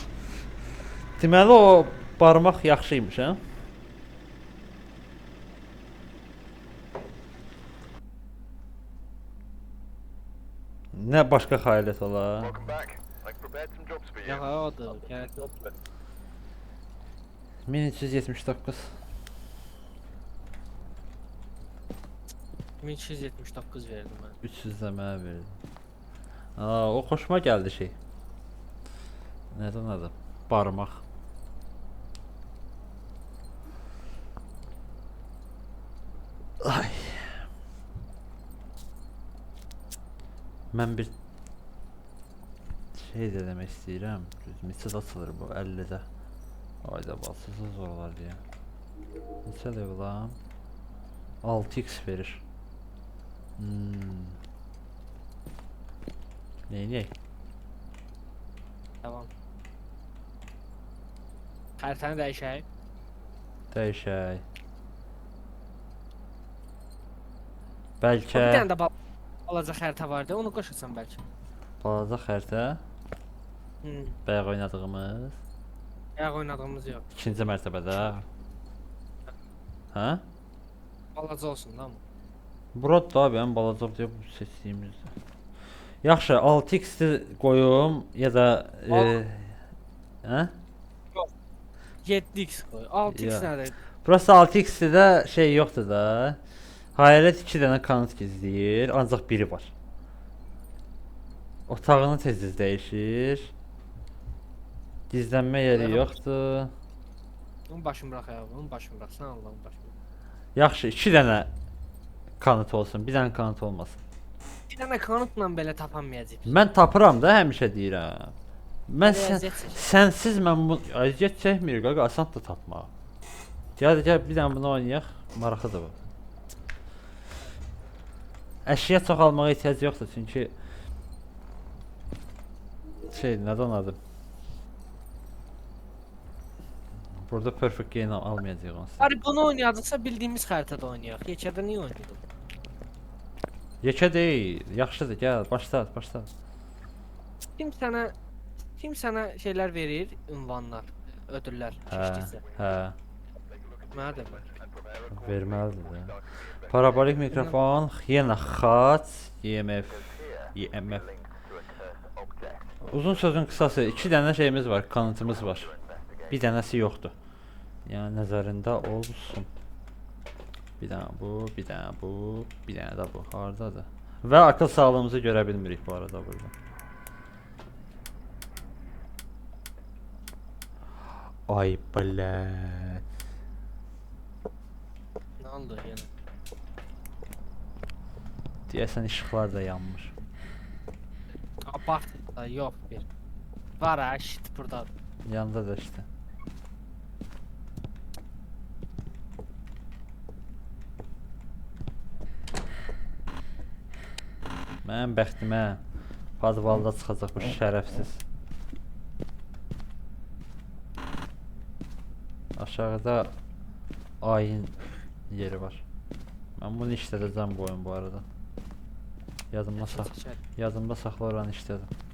Deməli o barmaq yaxşı imiş, hə? Nə başqa xayrət ola? Yox, odur. Gəl. 1379. 1279 verdim mən. 300 də mənə verdi. Aa, o xoşuma gəldi şey. Nədən adı? Barmaq. Ay. Mən bir şey də demək istəyirəm. Neçədə açılır bu? 50-də. Ayda balsız zor olar deyə. Neçə levelam? 6x verir. Neyniyək? Tamam. Xəritəni dəyişək. Dəyişək. Bəlkə Bir dənə də balaca xəritə vardı, onu qoşasan bəlkə. Balaca xəritə. Bayaq oynadığımız. Bayaq oynadığımız yox. İkinci mərtəbədə. Hə? Balaca olsun da amma. Burada da abi, ən balaca deyə bu seçdiyimiz. Yaxşı, 6x-i qoyum ya da hə? Yox. 7x qoy. 6x nədir? Burası 6x-də də şey yoxdur da. Hayalət 2 dənə kanıt gizləyir, ancaq biri var. Otağını tez-tez dəyişir. Gizlənmə yeri yoxdur. Onun başını bırax ya, onun başını bırax. Sən Allah'ın başını bırax. Yaxşı, 2 dənə kanıt olsun, bir dənə kanıt olmasın. Bir dənə kanıtla belə tapamayacaq. Mən tapıram da, həmişə deyirəm. Mən sənsiz mən bu əziyyət çəkmir qaqa, asandır tapmaq. Gəl, gəl bir dənə bunu oynayaq, maraqlıdır bu. Əşya çox almağa ehtiyac yoxdur, çünki şey, nədən adı? Burada perfect game almayacağıq onsuz. Bari bunu oynayacaqsa bildiyimiz xəritədə oynayaq. Yekədə niyə oynayırıq? Yekə deyil, yaxşıdır, gəl, başla, başla. Kim sənə şeylər verir, ünvanlar, ödüllər Hə, keçdikcə. hə, Mənə də ver. verməlidir də. Parabolik mikrofon, yenə xaç, EMF, EMF. Uzun sözün qısası, 2 dənə şeyimiz var, kanıtımız var. Bir dənəsi yoxdur. Yəni nəzərində olsun. Bir dənə bu, bir dənə bu, bir dənə də bu. Hardadır? Və akıl sağlığımızı görə bilmirik bu arada burada. Ay blet. Nə oldu yenə? Deyəsən işıqlar da yanmır. Abart da yox bir. Var ha, shit buradadır. Yanında da işte. Mənim bəxtimə podvalda çıxacaq bu şərəfsiz. Aşağıda ayin yeri var. Mən bunu işlədəcəm bu oyun bu arada. Yadımda saxla. Çəkər. Yadımda saxla oranı işlədim.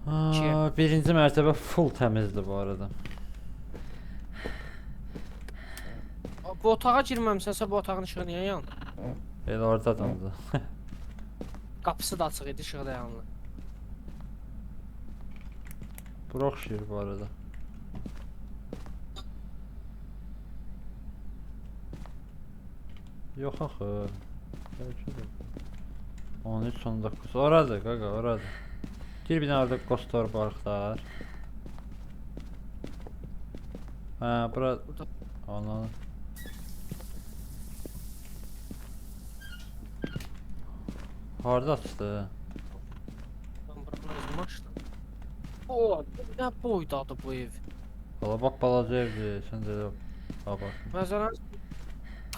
Aa, birinci mərtəbə full təmizdir bu arada. Bu otağa girməmisənsə bu otağın işığı niyə yanır? Elə oradadır da. Qapısı da açıq idi, işığı da yanır. Bura oxşayır bu arada. Yox axı. Bəlkə də. 13 19. Oradır qaqa, oradır. Gir bir dənə orada qostor balıqlar. Hə, bura Burada ana. Harda açdı? Ben buranı özüm açdım. O, nə boydadır bu ev? Valla bax balaca evdir, sən də elə abartma. Məsələn,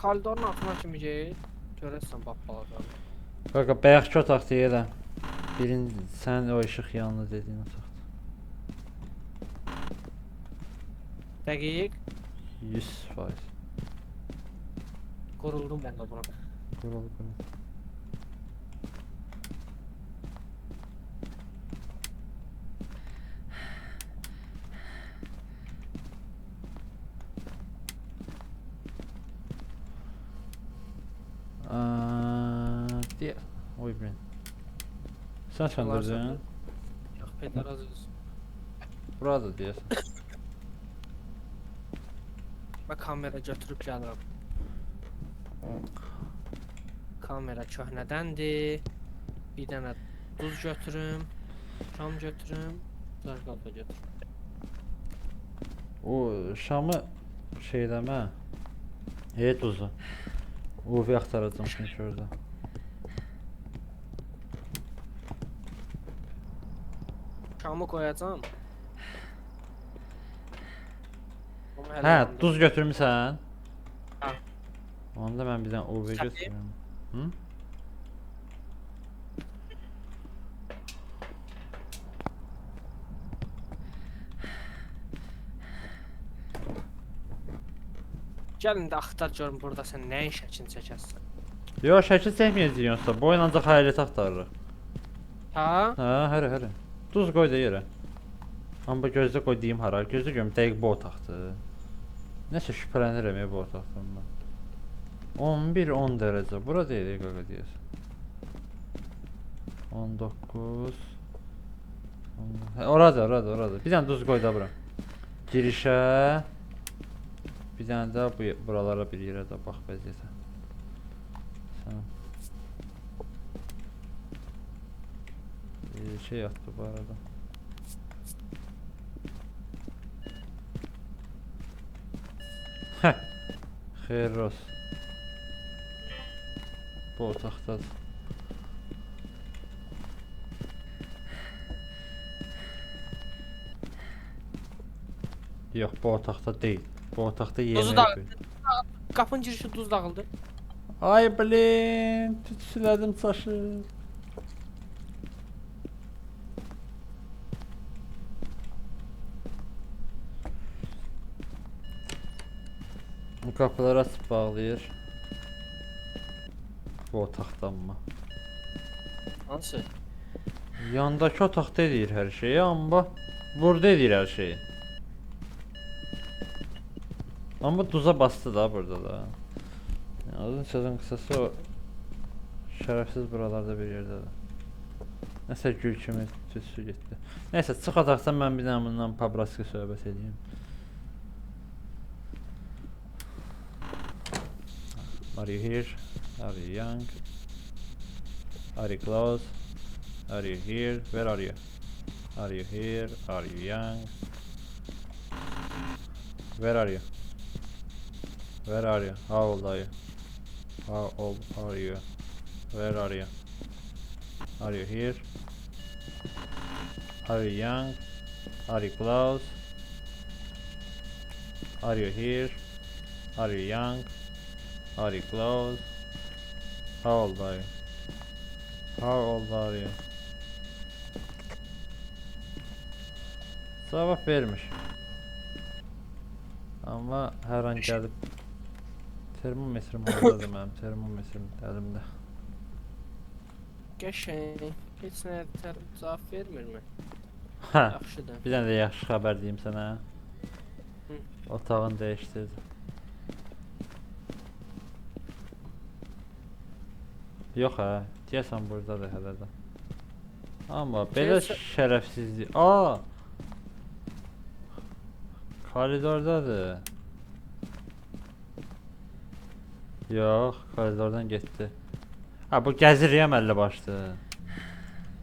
koridorun altına kimi ged, görərsən bax balaca. Qaqa, bayaqki otaq deyirəm. Birinci, sən o işıq yanlı dediyin otaqdır. Dəqiq, 100%. qoruldum onda buna. Qurul, qurul. Deyə. Oy blin. Sən söndürdün. Yox, pedar az öz. Buradır deyəsən. Mən kamera götürüb gəlirəm. Kamera köhnədəndir. Bir dənə duz götürüm, şam götürüm, zərqal da götürüm. O şamı şeyləmə. Duzu. UV axtaracağım çünki orada. Şamı qoyacağam. Hə, duz götürmüsən? Hə. Onda mən bir dənə UV götürürüm. Hı? Gəl indi axtar görüm burada sən nəyin şəklini çəkərsən. Yox, şəkil çəkməyəcəyik yoxsa. Bu oyun ancaq xəyalet axtarırıq. Hə? Hə, hərə, hərə. Duz qoy da yerə. Amma gözdə qoy deyim hara. Gözdə görüm dəqiq bu otaqdır. Nəsə şübhələnirəm bu otaqdan mən. 11-10 dərəcə. Bura deyil qaqa deyəsən. 19. Hə, oradır, oradır, oradır. Bir dənə duz qoy da bura. Girişə. Bir dənə də bu buralara bir yerə də bax vəziyyətə. Sən. Şey atdı bu arada. Heh. Xeyir olsun. Bu otaqdadır. Yox, bu otaqda deyil. Bu otaqda Duzu yemək. da qapının girişi duz dağıldı. Ay blin, tütsülədim çaşı. Bu qapıları açıb bağlayır. Bu otaqdan mı? Hansı? Yandakı otaqda eləyir hər şeyi, amma burada eləyir hər şeyi. Amma duza bastı da burada da. Yəni, uzun sözün qısası o şərəfsiz buralarda bir yerdədir. Nəsə gül kimi tütsü getdi. Neysə çıx otaqdan, mən bir dənə bundan pabraski söhbət edeyim. Are you here? Are you young? Are you close? Are you here? Where are you? Are you here? Are you young? Where are you? Where are you? How old are you? How old are you? Where are you? Are you here? Are you young? Are you close? Are you here? Are you young? Are you close? How old are you? How old are you? Cavab vermir. Amma hər an gəlib termometrim hardadır mənim? Termometrim əlimdə. Qəşəng. Heç nə cavab vermirmi? Hə. Yaxşıdır. Bir dənə də yaxşı xəbər deyim sənə. Hı. Otağını dəyişdirdim. Yox hə, deyəsən burdadır hələ də. Amma belə şərəfsizlik. Aa! Koridordadır. Yox, koridordan getdi. Ha, bu gəzir ya əlli başlı.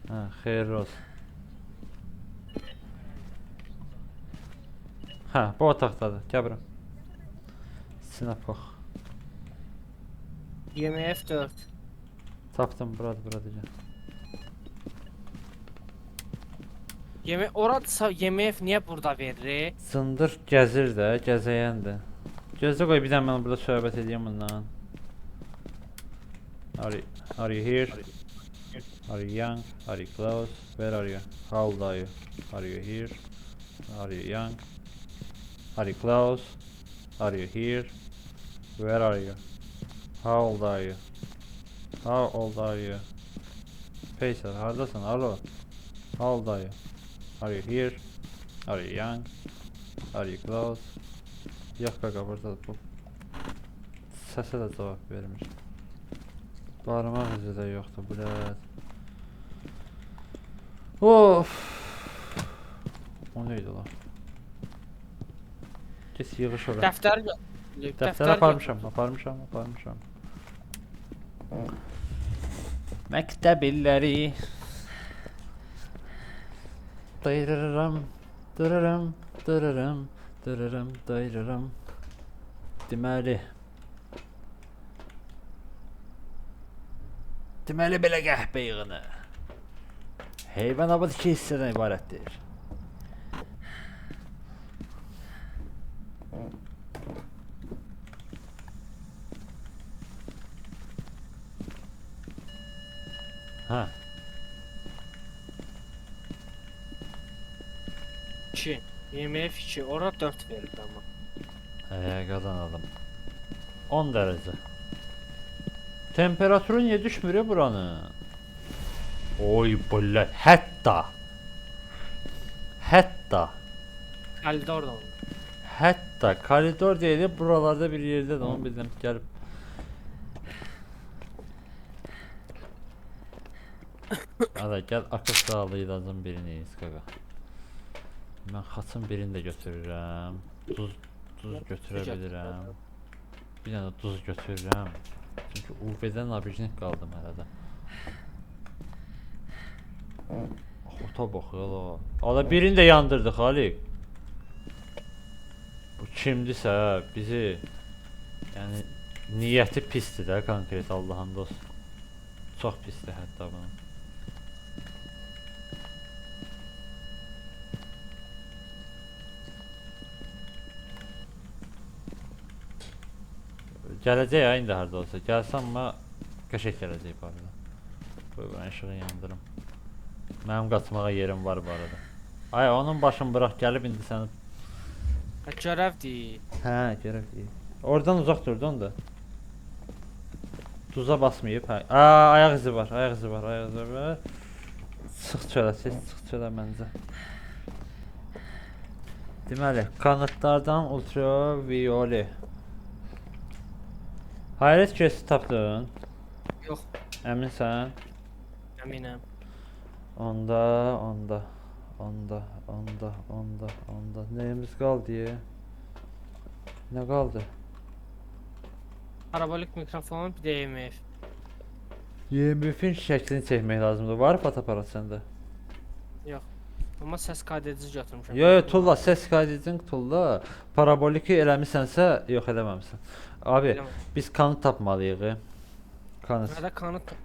Hə, xeyirli olsun. Hə, bu otaqdadır. Gəl bura. Sinapok. IMF 4. Tapdım, buradır, buradır, gəl. Yemək oradsa IMF niyə burada verir? Cındır gəzir də, gəzəyəndir. Gözlə qoy bir dənə mən burada söhbət edeyim bundan. Are you here? Are you young? Are you close? Where are you? How old are you? Are you here? Are you young? Are you close? Are you here? Where are you? How old are you? How old are you? Peyser, hardasan? Alo. How old are you? Are you here? Are you young? Are you close? Yox qaqa, burada bu səsə də cavab vermir. Barmaq izi də yoxdur, blət. Of! O nə idi lan? Get yığış ora. Dəftəri Dəftəri aparmışam, aparmışam, aparmışam. Məktəb illəri. Dayırıram, dırırım, dırırım, dırırım, dayırırım. Deməli. Deməli belə qəhbə yığını. Heyvanabad iki hissədən ibarətdir. Hə. 2. IMF 2. Ora 4 verir amma. Qazanalım. 10 dərəcə. Temperaturu niyə düşmür ya buranın? Oy bəllə, hətta. Hətta. Koridor da onda. Hətta koridor deyil, buralarda bir yerdə də onu bildim gəlib. Hadi gəl akıl sağlığı ilacın birini qaqa. Mən xaçın birini də götürürəm. Duz götürə bilirəm. Bir dənə duz götürürəm. Çünki UV-dən nabijnik qaldım hələ də. Ota baxıyor la. Ala birini də yandırdıq Xaliq. Bu kimdirsə bizi, yəni niyyəti pisdir də konkret, Allahın dost. Çox pisdir hətta bunun. Gələcək ya indi harda olsa. Gəlsə amma qəşəng gələcək bu arada. Qoy buranın işığını yandırım. Mənim qaçmağa yerim var bu arada. Ay onun başını bırax, gəlib indi səni. Hə, görəv deyil. Hə, görəv deyil. Oradan uzaq durdu onda. Duza basmayıb, hə. Aa, ayaq izi var, ayaq izi var, ayaq izi var. Çıx çölə, tez çıx çölə məncə. Deməli, kanıtlardan ultraviyoli. Hayalet kürəsi tapdın. Yox, Əminsən? əminəm. Onda, onda, onda, onda, onda, onda. Nəyimiz qaldı ya? Nə qaldı? Parabolik mikrofon, bir də EMF. EMF-in şəklini çəkmək lazımdır. Var fotoaparat səndə? Yox. Amma səs kaydedici götürmüşəm. Yo, yo, tulla, səs kaydedicin tulla. Paraboliki eləmisənsə, yox eləməmisən. Abi, Eləməm. biz kanıt tapmalıyıq. Kanıt. Mənə kanıt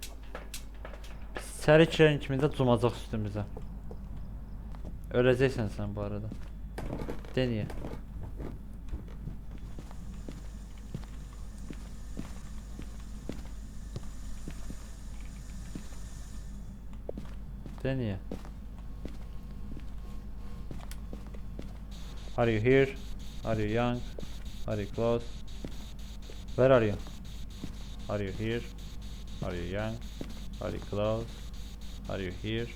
İçəri girən kimi də cumacaq üstümüzə. Öləcəksən sən bu arada. De niyə? De niyə? Are you here? Are you young? Are you close? Where are you? Are you here? Are you young? Are you close? Are you here?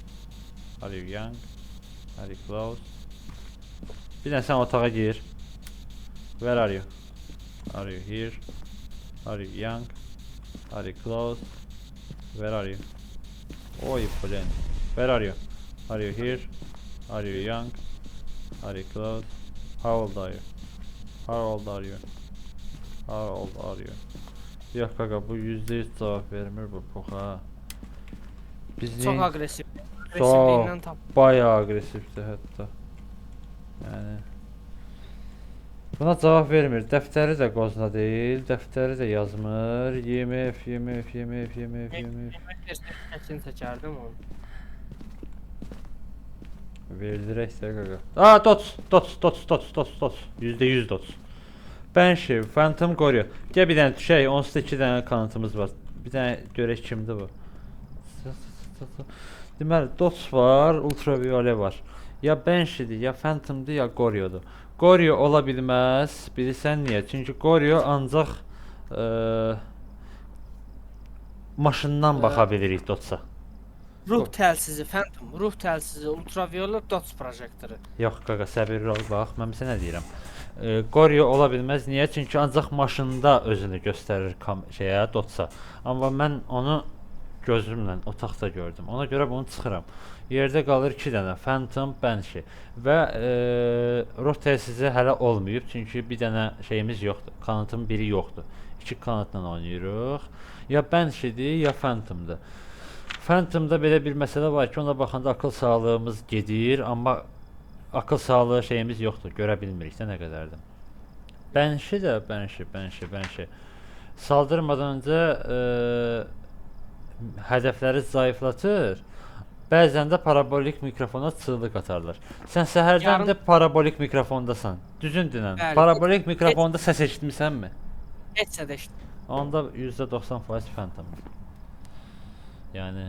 Are you young? Are you close? Bir dənə sən otağa gir. Where are you? Are you here? Are you young? Are you close? Where are you? Oy, blin. Where are you? Are you here? Are you young? Are you close? How old are you? How old are you? How old are you? Yox qaqa, bu %100 cavab vermir bu poxa. Biz çox niyə- aqressiv. Aqressivliyindən tap. Bayağı aqressivdir hətta. Yəni buna cavab vermir. Dəftəri də qozna deyil, dəftəri də yazmır. EMF, EMF, EMF, EMF, EMF. Şəklini çəkərdim onu. Verdirək də qaqa. Aa, dots, dots, dots, dots, dots, dots. %100 dots. Banshee, Phantom Goryo. Gəl bir dənə düşək, onsuz da 2 dənə kanıtımız var. Bir dənə görək kimdir bu. Deməli, dots var, ultraviyole var. Ya Banshee'dir, ya Phantom'dır, ya Goryo'dur. Goryo ola bilməz. Bilirsən niyə? Çünki Goryo ancaq maşından baxa bilirik dotsa. Ruh təlsizi, Phantom, ruh təlsizi, ultraviyole dots projektoru. Yox qaqa, səbirli ol, bax, mən sənə deyirəm. Goryo ola bilməz. Niyə? Çünki ancaq maşında özünü göstərir şeyə, dotsa. Amma mən onu gözümlə otaqda gördüm. Ona görə bunu çıxıram. Yerdə qalır 2 dənə Phantom, Banshee və ruh təlsizi hələ olmayıb, çünki bir dənə şeyimiz yoxdur. Kanıtın biri yoxdur. 2 kanıtla oynayırıq. Ya Banshee'dir, ya Phantom'dır. Phantom'da belə bir məsələ var ki, ona baxanda akıl sağlığımız gedir, amma akıl sağlığı şeyimiz yoxdur, görə bilmirik də nə qədərdir. Banshee də, Banshee, Banshee, Banshee. Saldırmadan öncə hədəfləri zayıflatır. Bəzən də parabolik mikrofona çığlıq atarlar. Sən səhərdən də parabolik mikrofondasan. Düzün dinən. Parabolik mikrofonda səs eşitmisənmi? Heç nə də eşitmirəm. Onda %90% Phantom. Yəni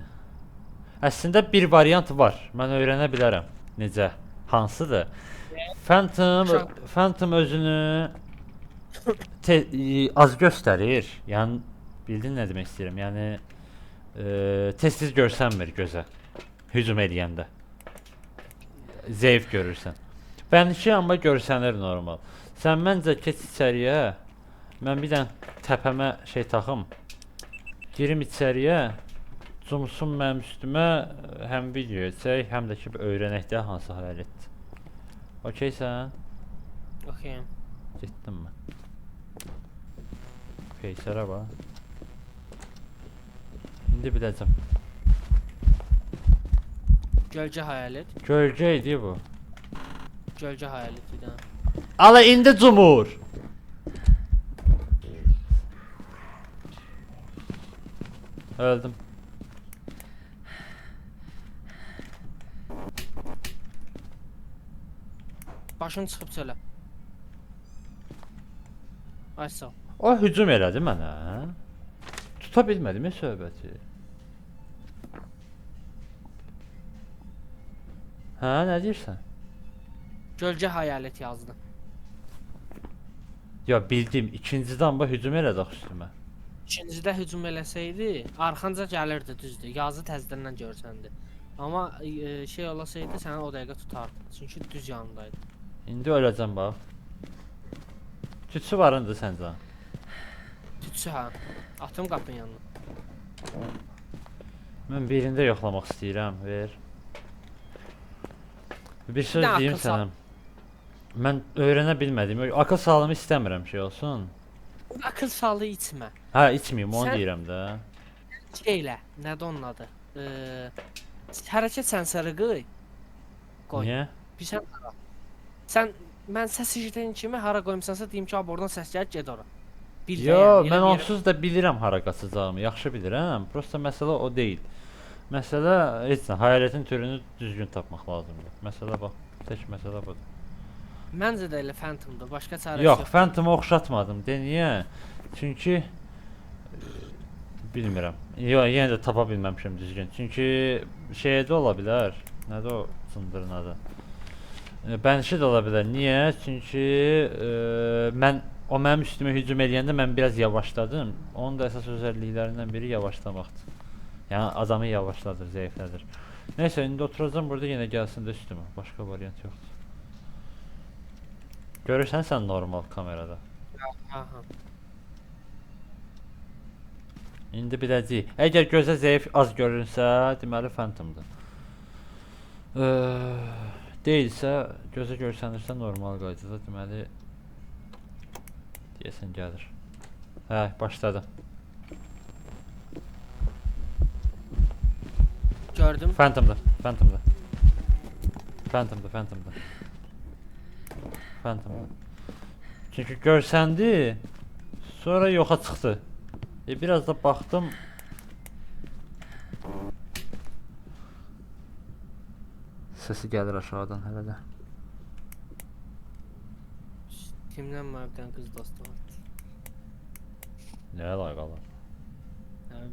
əslində bir variant var. Mən öyrənə bilərəm necə, hansıdır. Phantom özünü az göstərir. Yəni bildin nə demək istəyirəm? Yəni tez-tez görsənmir gözə hücum eləyəndə. Zəif görürsən. Banshee amma görsənir normal. Sən məncə keç içəriyə. Mən bir dənə təpəmə şey taxım. Girim içəriyə. Cumsun mənim üstümə, həm video çək, həm də ki öyrənək də hansı hayaletdir. Okeysən? Okeyim. Getdim mən. Peysərə bax. İndi biləcəm. Gölgə hayalet. Gölgə idi bu. Gölgə hayalet bir dənə. Ala indi cumur. Öldüm. Başın çıxıb çölə. Ay sağ ol. O hücum elədi mənə. Tuta bilmədim söhbəti. Hə, nə deyirsən? Gölgə hayalet yazdı. Yo, bildim. İkincidə amma hücum elədi axı üstümə. İkincidə hücum eləsəydi, arxanca gəlirdi, düzdür. Yazı təzədən görsəndi. Amma şey olasaydı səni o dəqiqə tutardı. Çünki düz yanındaydı. İndi öləcəm bax. Tütsü varındı səncə? Tütsü hə. Atım qapının yanına. Mən birində yoxlamaq istəyirəm, ver. Bir söz Bir də deyim akıl sağ- sənə. Mən öyrənə bilmədim. Akıl sağlığımı istəmirəm şey olsun. Akıl sağlığı içmə. Hə, içməyim, onu Sən- deyirəm də. Şeylə, nədir onun adı? Hərəkət sensörü qoy. Qoy. Niyə? Bir sən hara? Sən mən səs eşidən kimi hara qoymusansa deyim ki, abi oradan səs gəlir, get ora. Bil də Yo, yəni, elə mən bir yerə- onsuz da bilirəm hara qaçacağımı, yaxşı bilirəm. Prosta məsələ o deyil. Məsələ heç nə, hayalətin türünü düzgün tapmaq lazımdır. Məsələ bax, tək məsələ budur. Məncə də elə Phantomdur, başqa çarəsi Yox, yoxdur. Phantom-a oxşatmadım. De niyə? Çünki bilmirəm. Yox, yenə də tapa bilməmişəm düzgün. Çünki şeydə ola bilər. Nədir o cındırın adı? Bənşi də ola bilər. Niyə? Çünki mən o mənim üstümə hücum eləyəndə mən biraz yavaşladım. Onun da əsas özəlliklərindən biri yavaşlamaqdır. Yəni adamı yavaşladır, zəiflədir. Nəysə, indi oturacağam burada yenə gəlsin də üstümə. Başqa variant yoxdur. Görürsən sən normal kamerada. Aha. İndi biləcəyik. Əgər gözə zəif az görünsə, deməli Phantomdur. Deyilsə, gözə görsənirsə normal qaydada, deməli deyəsən gəlir. Hə, başladı. Gördüm. Phantomdur, Phantomdur. Phantomdur, Phantomdur. Phantomdur. Çünki görsəndi, sonra yoxa çıxdı. Biraz da baxdım. Səsi gəlir aşağıdan hələ də. Kimdən mənə bir dənə qız dostu var. Nə əlaqə var? Hə.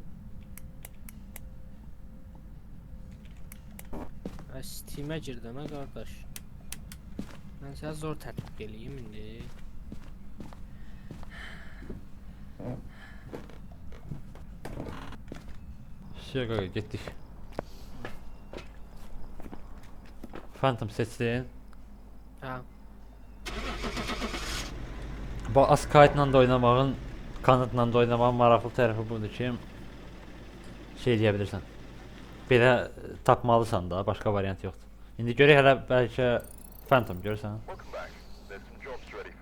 Hə, Steam-ə girdim hə qardaş. Mən sənə zor tətbiq eləyim indi. Şey qaqa, getdik. Phantom seçdin. Hə. Bu Askite-la da oynamağın, Kanıtla da oynamağın maraqlı tərəfi budur ki, şey eləyə bilirsən. Belə tapmalısan da, başqa variant yoxdur. İndi görək hələ bəlkə Phantom görürsən.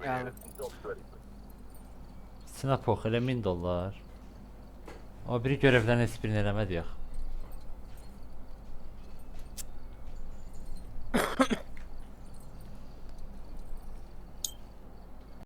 Gəlir. Sinapok elə 1000 dollar. O biri görevlərin heç birini eləmədik axı.